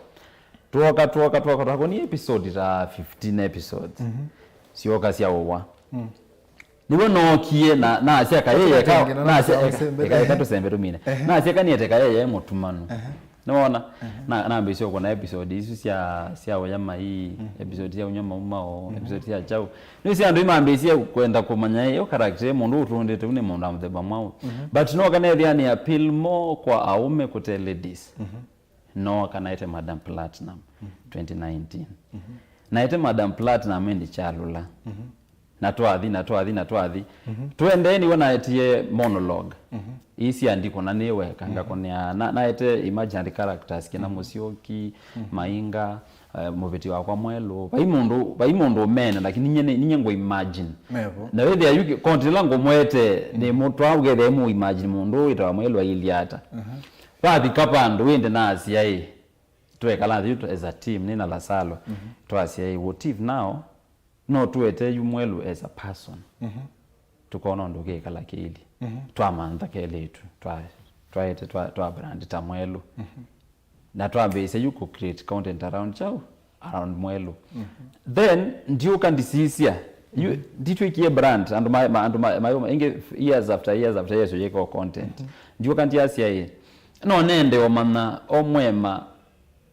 Twoka, twoka, twoka, twakonie episode ta fifteen episodes. Mhm. Syoka sya ũwa. Mm. Nĩw'o nookie na, nasya Kayeye ka, tũkatengena na nasya, tũsembe. Eka, eka, eka tũsembe tũmine. Ehe. Nasya kaniete Kayeye mũtumanu. Ehe. Nĩwona? Ehe. Na, nambĩĩsya ũkona episode isu sya, sya ũya mai, mhm, episode sya ũnywa maumao, mhm, episode sya kyaũ. Nĩsya andũ imambĩĩsya kwenda kũmanya ĩ, ũ character, mũndũ ũtũndĩte, ũũ nĩ mũndũ wa mũthemba mwaũ. Mhm. But nooka nethĩa nĩ appeal more kwa aũme kũte ladies. Mhm. Nooka naete Madam Platinum, mhm, twenty nineteen. Mhm. Naete Madam Platinum ĩndĩ kyalũla. Mhm. Na twathi, na twathi, na twathi. Mhm. Tũendee nĩw'o naetie monologue. Mhm. Ii sya ndikũna nĩ weka, mhm, ngakonea, na, naete imaginary characters, kĩna, mhm, Mũsyoki, mhm, Mainga, eh, mũvĩti wakwa mwerũ. Vai mũndũ, vai mũndũ ũmene, lakini ninye nĩ, ninye ngũ imagine. Mevo. Na wĩthĩa yu kĩ-, content ĩla ngũmwete, mhm, nĩ mũtwa ũkethĩa mũ imagine mũndũ wĩtawa mwerũ ailyĩ ata. Mhm. Vathika vandũ ĩndĩ nasya ĩ, twekala nthĩ yu as a team, nĩ na Lasalo, mhm, twasya ĩ, what if now, no tũete yu mwerũ as a person. Mhm. Tũkona ũndũ kĩkala kĩilyĩ. Mhm. Twamantha kelĩtu, twa-, twaete, twa-, twa brand ta mwerũ. Mhm. Na twambĩĩsya yu kũ create content around kyaũ, around mwerũ. Mhm. Then, ndiũka ndisisya, yu, mhm, nditwĩkie brand, andũ ma, ma, andũ ma, ma, ma, ingĩ years after years after years ũyĩka o content. Mhm. Ndiũka ndyasya ĩ, no nende ũmanya o mwema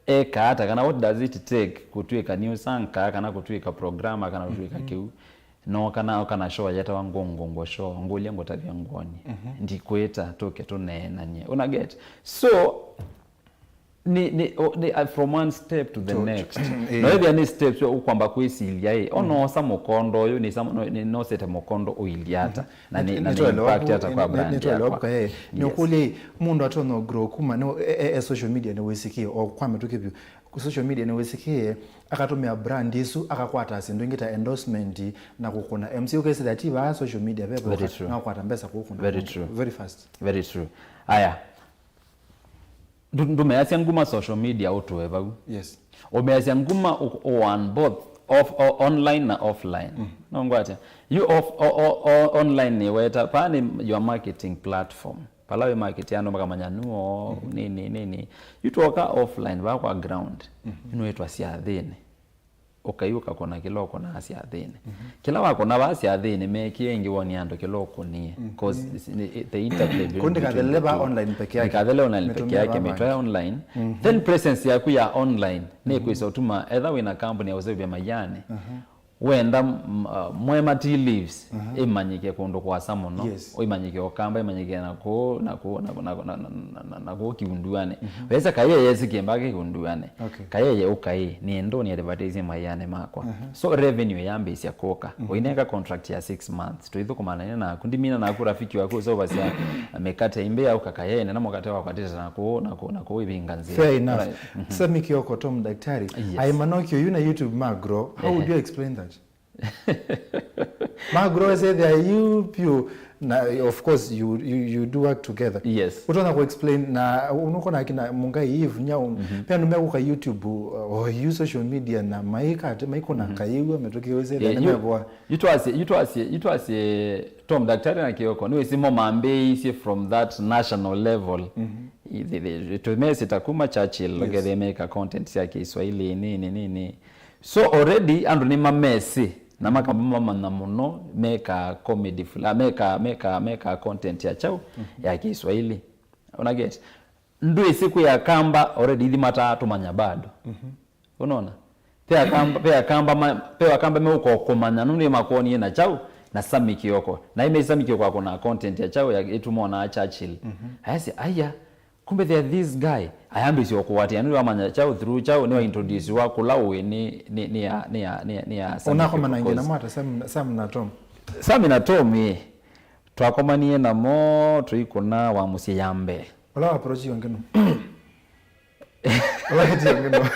eka ata, kana what does it take kũtw'ĩka news anchor, kana kũtw'ĩka programmer, kana kũtw'ĩka, mhm, kĩu. No kana, kana show yetawa Ngũngũngũ Show, ngũlya ngũtavya ngwoni. Mhm. Ndikwĩta, tũke tũneenany'e. Una get? So, ni, ni, o, ni, uh, from one step to the next. Eh. No ethĩa nĩ steps ũkwamba kwĩsilya ĩ, ona, mhm, osa mũkondo ũyũ, nĩ sama, no, nĩ nosete mũkondo ũilyĩ ata. Mhm. Na nĩ, na nĩ impact ata kwa brand yakwa. Nĩtwelewa, eh, nĩ ũkũlya ĩ, mũndũ atonya grow kuma, nĩ, e, e, e social media nĩ wĩsĩkĩe, o kwa mĩtũkĩ vyũ. Ku social media nĩ wĩsĩkĩe, akatũmĩa brand isu, akakwata syĩndũ ingĩ ta endorsement na kũkũna M C. Ũkesĩla ti vaa social media, ve, very true, na ũkwata mbesa kũkũna. Very true. Very fast. Very true. Aya. Ndũ-, ndũmeasya nguma social media ũtũe vau. Yes. Ũmeasya nguma ũ-, ũ-, on both off, o-, online na offline. Mm. No ngwatya. You off, o-, o-, o-, online nĩ weta, paa nĩ your marketing platform. Pala wĩ market andũ makamanya nuo, mhm, nini, nini. Yu twoka offline, vaa kwa ground. Mhm. Yu nĩwĩtwa syathĩnĩ. Ũkaiũka kũna kĩla ũkũnaa syathĩnĩ. Mhm. Kĩla wakũna vaa syathĩnĩ, mekĩe ĩngĩ woni andũ kĩla ũkũnie. Mhm. 'Cause it's, ni-, the interplay between the two. Kũndĩ kathelele va online peke yake. Ndikathele online peke yake, mĩtwae online. Mhm. Then presence yaku ya online, mhm, nĩkwĩsa ũtuma, etha wĩna kambuni ya ũseũvya maianĩ. Mhm. wenda, m- uh, mwema tea leaves, ĩmanyĩke kũndũ kũasa mũno. Yes. Ĩmanyĩke Ũkamba, ĩmanyĩke na kũũ, na kũũ, na, na, na, na, na, na kũũ Kiunduanĩ. Wesa Kayeye yĩsĩ kĩmba kĩ Kiunduanĩ. Okay. Kayeye ũkaĩ, nĩ ndũ nĩ advertise maianĩ makwa. So revenue yambĩĩsya kũka. Ũinenga contract ya six months. Tũithũkũmana naku. Ndimina naku rafiki waku ũseũvasya mĩkate imbĩ au kakaye nena mũkate wakwa tĩta na kũũ, na kũũ, na kũũ ĩvinga nzĩa. Fair enough. Right. Sami Kioko, Tom Daktari. Yes. Aĩ manokio yu na YouTube ma grow. How would you explain that? Ma grow is there you pure. Na of course you, you, you do work together. Yes. Ũtonya ku explain na unuko na kina Mungai Eve nyau. Pia nume kuka YouTube, uh, or you social media na maika ate maikona kaiwa metoke wese. Yeah, you, you twasye, you twasye, you twasye Tom Daktari na Kioko, nĩwĩsĩ mo mambĩĩisye from that national level. I- the- the- Tũmesĩta kuma Churchill, yes, ngethe meka content sya Kiswahili nini nini. So already andũ nĩmamesĩ na makamba mamanya mũno meka comedy fula, meka, meka, meka content ya chau ya Kiswahili. Una get? Ndwĩsĩ kwĩ Akamba already ithi mataa tũmanya bado. Unaona? Pe Akamba, pe Akamba, ma- pe Akamba meuka kũmanya nũndũ makonie na chau na Sami Kioko. Na ime Sami Kioko akona content ya chau ya ĩtumona Churchill. Ayasya, "Aya, kumbe there this guy." Ayambĩsya kũwatia nũndũ amanya chau through chau nĩ wa introduce wa kũla ũĩ nĩ, nĩ, nĩ ya, nĩ ya, nĩ ya, nĩ ya Sami Kioko. Unakomanangie namo ata Sam, Sam na Tom? Sami na Tom, ĩ. Twakomanie namo tũikũna wa mũsyĩ ya mbee. Ũla wa approach yo ngeno. Ũla wa approach yo ngeno.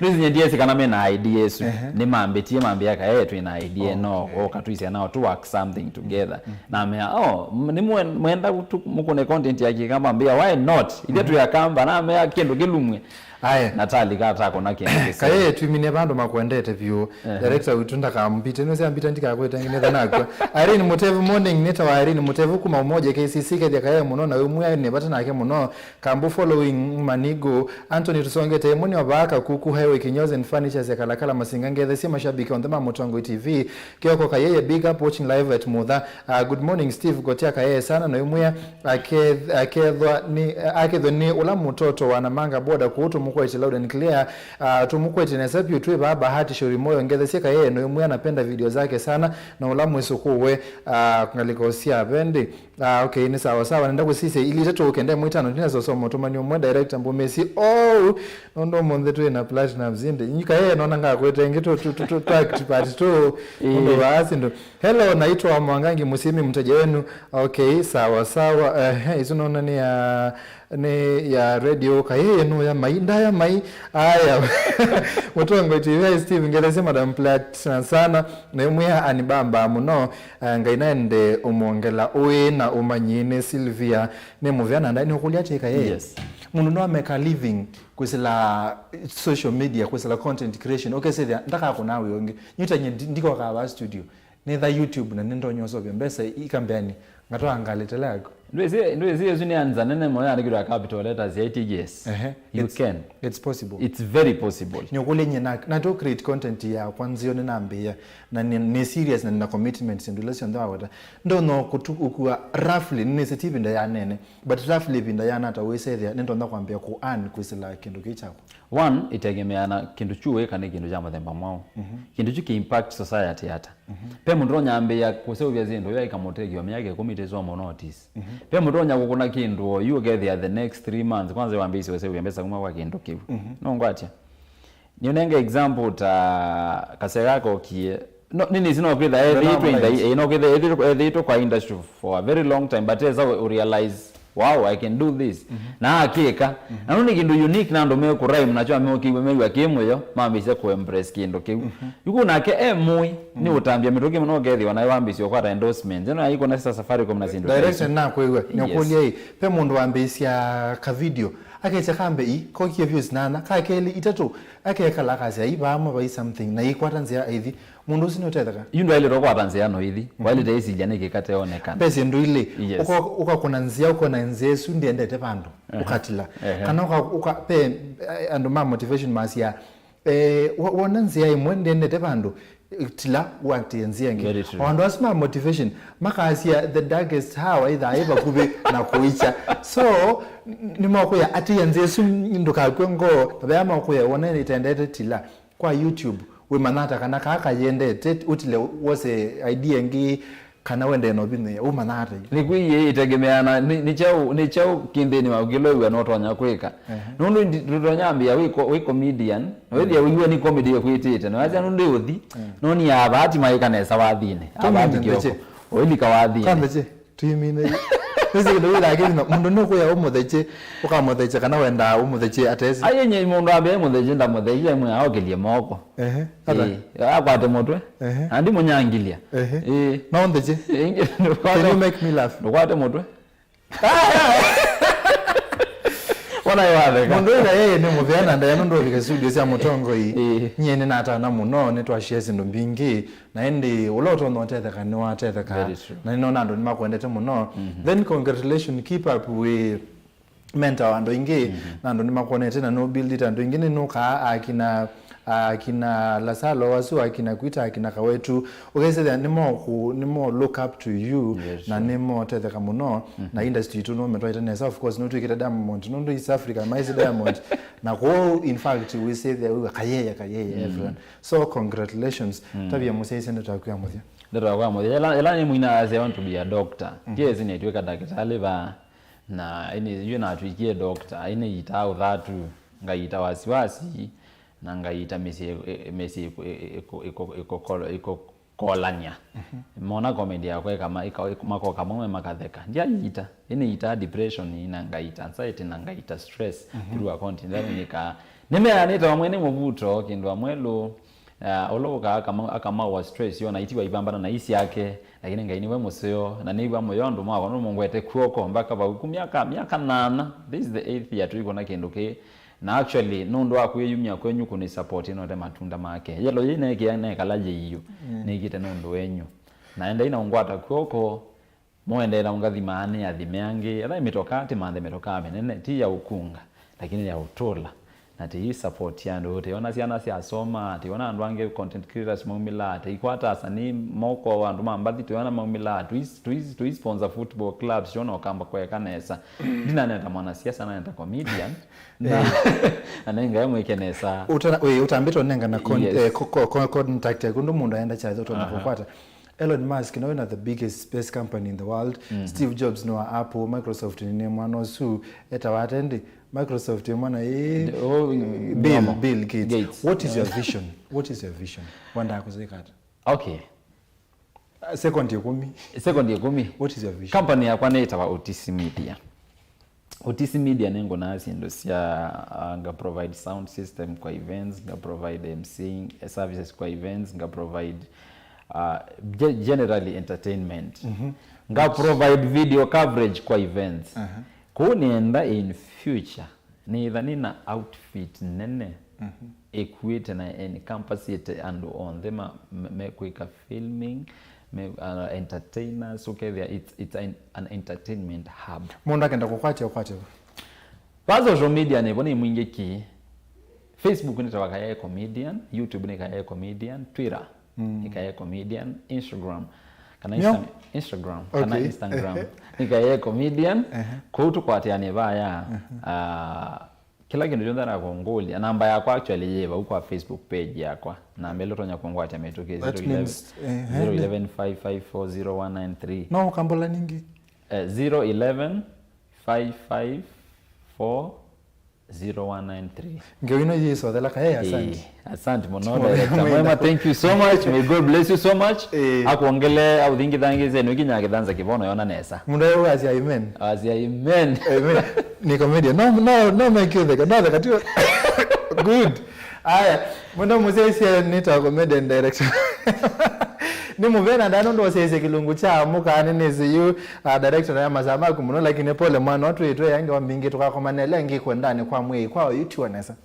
Nĩsinyendie kana mena idea ĩsu. Ehe. Nĩmambĩtie mambĩa kae twĩ na idea. Oh, no, okay. Oka twĩsya nao to work something together. Na mea, "Oh, m- nĩ mwen- mwenda tu- mũkũne content ya Kĩkamba?" Mbĩa, "Why not? Ithe twĩ Akamba." Na mea kĩndũ kĩlumwe. Aye. Natali katakona kĩndũ kĩseo. Kaye twimine vandũ makwendete vyũ. Ehe. Director witũ ndakambite. Nĩwĩsĩ ambita ndikakwĩte nginetha nakwa. Irene Mutevu, morning, nĩtawa Irene Mutevu kuma Umoja K C C, kethya kaye mũno na wĩ mwĩanĩe vata nake mũno. Kambu following Manigo. Anthony Tusongete, Muni wa Vaaka, Kuku Highway, Kinyozi and Furnitures ya Kalakala, Masinga, ngethe sya mashabiki onthe ma Mũtongoi T V. Kioko Kayeye, big up, watching live at Mutha. Uh, good morning, Steve Gotia Kayeye sana, na wĩ mwĩa aketh- akethwa nĩ akethwa nĩ ũla mũtoto wa Namanga boda kũu tũmũkwete loud and clear. Uh, tũmũkwete nesa vyũ twĩ vaa Bahati Shori Moyo, ngethe sya Kayeye, na wĩ mwĩa, napenda video zake sana, na ũla mwĩsũkũwe, uh, ngalĩko sya vendi. Ah, okay, nĩ sawa sawa. Nenda kũsisya ili itatũ kenda ĩmwe itano ndinasosoma ũtũmani ũmwe director mbũmĩsi. Oh, nũndũ ũmũnthĩ twĩ na platinum zinde. Nyika yeye nona ngakwete ĩngĩ tu tu tu tu tu act part two. Nũndũ wa asindu. Hello, naitwa Mwangangi Musimi, mteja wenu. Okay, sawa sawa. Eh, isu nona nĩ ya nĩ ya radio. Kayeye no ya mai, ndaya mai. Aya. Mũtongo T V, hi Steve, ngelesya Madam Platinum sana. Na mwĩa anibamba mũno. Eh, Ngai naende ũmwongela ũĩ na ũmanyi. Nĩ Sylvia, nĩ mũvea na ndai nĩũkũlya atĩ kaye. Yes. Mũndũ no ameka living kwĩsĩla social media, kwĩsĩla content creation. Ũkesĩthya ndakakũna wĩ ũngĩ. Nyuta nye ndi- ndikokaa va studio. Nĩtha YouTube na nĩndonya ũseũvya mbesa ikambeani. Ngatwaa ngalĩ tele yaku. Ndwĩsĩ, ndwĩsĩ ĩsu nĩ anza nene mũno yandĩkĩtwe capital letters ya T G S. Ehe. You It's- can. It's possible. It's very possible. Nĩũkũlya nye na, na to create content yakwa nzeo nĩnambĩĩa. Na nĩ, nĩ serious na nĩna commitment syĩndũ ila syonthe waweta. Ndonya kũtu- ũkua roughly, nĩnĩsĩ ti ĩvinda ya nene, but roughly ĩvinda ya nata wĩsethĩa nĩndonya kwambĩa kũ earn kwĩsĩla kĩndũ kĩu kyakwa. One, ĩtegemeaa na kĩndũ kyu wĩka nĩ kĩndũ kya mũthemba mwaũ. Kĩndũ kyu kĩ impact society ata. Pe mũndũ ũtonya ambĩĩa kũseũvya syĩndũ yu aikamũtethya myaka ĩkũmi tĩswa mo notice. Pe mũndũ ũtonya kũkũna kĩndũ o yu ũkethĩa the next three months, kwanza wambĩĩsye ũseũvya mbesa kuma kwa kĩndũ kĩu. No ngwatya. Nĩũnenge example ta kasya gaka okie. No, nini sino kwitha ethĩĩtwe in the, eh, no kwitha ethĩĩtwe, ethĩĩtwe kwa industry for a very long time, but esa u realize, "Wow, I can do this." Na akĩka. Na no nĩ kĩndũ unique na andũ me kũ rhyme nacho ameũkĩw'a mew'a kĩ mũyo, mambĩĩsya kũ embrace kĩndũ kĩu. Yuku nake e mũĩ, nĩ ũtambya mĩtũkĩ mũno ũkethĩwa nayo wambĩĩsya ũkwata endorsement. Ĩno aikona sasa Safaricom na syĩndũ ta isu. Director nakwĩw'a, nĩũkũlya ĩ, pe mũndũ wambĩĩsya ka video, akesya kambe i, kokie views nana, ka kelĩ itatũ, akekala akasya, "Ĩ, vaa mo vai something," na ikwata nzĩa aithi. Mũndũ ũsu nĩũtetheka. Yu ndwaĩlĩtwe kũkwata nzĩa no ithi. Waĩlĩte ĩsilya nĩkĩ kateonekana. Ve syĩndũ ilĩ. Yes. Ũka- ũkakũna nzĩa, ũkona nzĩa ĩsu ndĩendete vandũ, ũkatila. Kana ũka- ũka- ve, eh, andũ ma motivation masya, eh, wo- wona nzĩa ĩmwe ndĩendete vandũ, tila, ũatĩe nzĩa ĩngĩ. Very true. O andũ asu ma motivation makasya the darkest hour ĩthaa ĩ vakuvĩ na kũikya. So, n- nĩmakwĩa atĩĩa nzĩa ĩsu ndũkakw'e ngoo, na vea makwĩa wona ĩtendete tila. Kwa YouTube, Wĩmanya ata kana kaa kayendete, ũtile wose idea ĩngĩ, kana wendee na ũvinyĩĩa, ũmanya ata yu? Nĩkwĩyĩ, ĩtegemeana nĩ, nĩ kyaũ, nĩ kyaũ kĩ nthĩnĩ waku kĩla wĩw'a no tonya kwĩka. Ehe. Nũndũ ndi-, ndũtonya ambĩa wĩ co-, wĩ comedian, na wĩthĩa wĩw'a nĩ comedy ĩkwĩtĩte, na wasya nũndũ ũthi, no nĩ ya bahati maĩka nesa wathinĩ. Tũmine abahati nthĩ kĩoko. Kye. Ũilika wathinĩ. Kwanza kye, Twĩmine. Nĩsĩ kĩndũ kĩthaa kĩthina. Mũndũ nũkwĩa ũmũthekye, ũkamũthekya kana wendaa ũmũthekye atesi. Ai, nye mũndũ ambĩa mũthekye, ndamũthekya, mwĩa okĩlye moko. Ehe, ata? Ĩĩ, akwate mũtwe. Ehe. Na ndimũnyangilya. Ehe. Ĩĩ. No ũnthekye. Ĩngĩ, ndũkwate Can you make me laugh? Ndũkwate mũtwe. Ona yo atheka. Mũndũ ĩla yeye nĩ mũvea na ndaya nũndũ ũvika studio sya mũtongoi. Ĩĩ. Nyie nĩ natana mũno, nĩ twashia syĩndũ mbingĩ. Na ĩndĩ ũla ũtonya ũtetheka nĩwatetheka. Very true. Na nĩnona andũ nĩmakwendete mũno. Then congratulations, keep up with mentor wa andũ aingĩ, na andũ nĩmakwonete na nũbuildĩte andũ aingĩ. Nĩnũkaa akina, akina Lasalo asu, akina Kwita, akina Kawetu, ũkesĩthĩa nĩmo kũ-, nĩmo look up to you. Very true. Na nĩmo tetheka mũno. Na industry itũ nũmĩtwaĩte nesa. Of course nũtwĩkĩte Diamond nũndũ East Africa maĩsĩ Diamond. Na kũu in fact wĩsĩthĩa wĩw'a kayeye kayeye everyone. So congratulations. Tavia mũsyaĩĩsya ndeto yaku ya mũthya. Ndeto yakwa ya mũthya. Ĩla, ĩla nĩ mwina, I say I want to be a doctor. Yes, nĩtw'ĩka ndakĩtalĩ va. Na ĩnĩ yu natw'ĩkie doctor. Ĩnĩ ita ũthatu, ngaita wasiwasi, na ngaita mĩsyĩ, mĩsyĩ ĩko-, ĩko-, ĩko-, ĩko-, ĩkokolany'a. Mona comedy yakwa ĩkama-, ĩka-, ĩka-, makoka mamwe makatheka. Ndyaita. Ĩnĩ ita depression, na ngaita anxiety, na ngaita stress. Through a content. Nĩmeanĩte vamwe nĩ mũvuto, kĩndũ amwelũ. Ah, ũla ũka akama-, akamawa stress yo, na itiwa ivambana na isi yake, lakini Ngai nĩwe mũseo, na nĩw'a mũyo andũ makwa, nũmũngwete kw'oko, mbaka vau ku myaka, myaka nana, this is the eighth year tũikũna kĩndũ kĩĩ, na actually, nũndũ wa kwĩyumya kwenyu kũnĩ support ĩno te matunda make. Yellow yĩ nekĩa nekala yĩiũ, nĩkĩte nũndũ wenyu. Na endai na ũngwata kw'oko, Mũendee na ũngathima nĩ athime angĩ, ethai mĩtokaa, tĩmanthe mĩtokaa mĩnene, ti ya ũkunga, lakini ya ũtũla. Na tĩi support andũ, tĩona syana syasoma, tĩona andũ angĩ content creators maumĩlaa, tĩikwata asanii moko, andũ ma mbathi tĩona maumĩlaa, tũi, tũi, tũi sponsor football clubs, tiona ũkamba kũeka nesa. Ndinaneta mwanasiasa, naneta comedian, na, na nengae mwĩke nesa. Ũtana-, wĩ, ũtambĩte ũnengana con-, Yes. eh, co-, co-, co-, contact yaku, ũndũ mũndũ aenda kyathi ũtonya Aha. kũkwata. Elon Musk, no wĩna the biggest, best company in the world. Steve Jobs nĩ wa Apple, Microsoft nĩ mwana ũsu, etawa ate ndi? Microsoft ĩ mwana ĩ, Ndi-, oh, Bill, Bill Gates. Gates. What is your vision? What is your vision? Wandaa kũsĩka ata? Okay. Uh, second ĩkũmi. Second ĩkũmi. What is your vision? Company yakwa nĩĩtawa Otisi Media. Otisi Media nĩngũnaa syĩndũ sya, uh, nga provide sound system kwa events, nga provide M C services kwa events, nga provide, uh, ge-, generally entertainment. Nga provide video coverage kwa events. Kũu nĩenda in future nĩtha nĩna outfit nene ĩkuĩte na encompassĩte andũ onthe ma-, me-, mekwĩka filming, me-, uh, entertainers, ũkethĩa it's, it's an, an entertainment hub. Mũndũ akenda kũkwatya, ũkwatya va? Va social media nĩvo nĩ mwingĩ ki. Facebook nĩtawa Kayae Comedian, YouTube nĩ Kayae Comedian, Twitter nĩ Kayae Comedian, Instagram kana Nyo? Insta-, Instagram kana Okay. Instagram nĩ Kayae Comedian. Kũu tũkwatĩanĩe vaya. Ah, kĩla kĩndũ kyonthe nakũngũlya. Namba yakwa actually yĩ vau kwa Facebook page yakwa. Namba ĩla ũtonya kũngwatya mĩtũkĩ That means, eh, zero eleven, five five four zero one nine three. No ũkambũla ningĩ? Eh, zero eleven, five five four, zero one nine three. Ngewa ĩno yĩsothela kae, asante. Ĩĩ, asante mũno, director mwema, thank you so much. May God bless you so much. Ĩĩ. Akwongele, aũthingithangĩze, nĩũkinya kĩthanza kĩvono yona nesa. Mũndũ ũyũ asya amen. Asya amen. Amen. Nĩ comedian. No, no, no, make you theka. No, theka tu. Good. Aya, mũndũ mũsyaisye nĩtawa comedian director. Nĩ mũvena ndaa nũndũ wasyaisye kĩlungu kya mũkaanĩ nĩsĩ yu, ah, director na ya masaa maku mũno, lakini pole mwana, twĩ, twĩ angĩ wa mbingĩ tũkakomana ĩla ĩngĩ kwendanĩ kwa mwĩĩ kwa oyu tiwa nesa.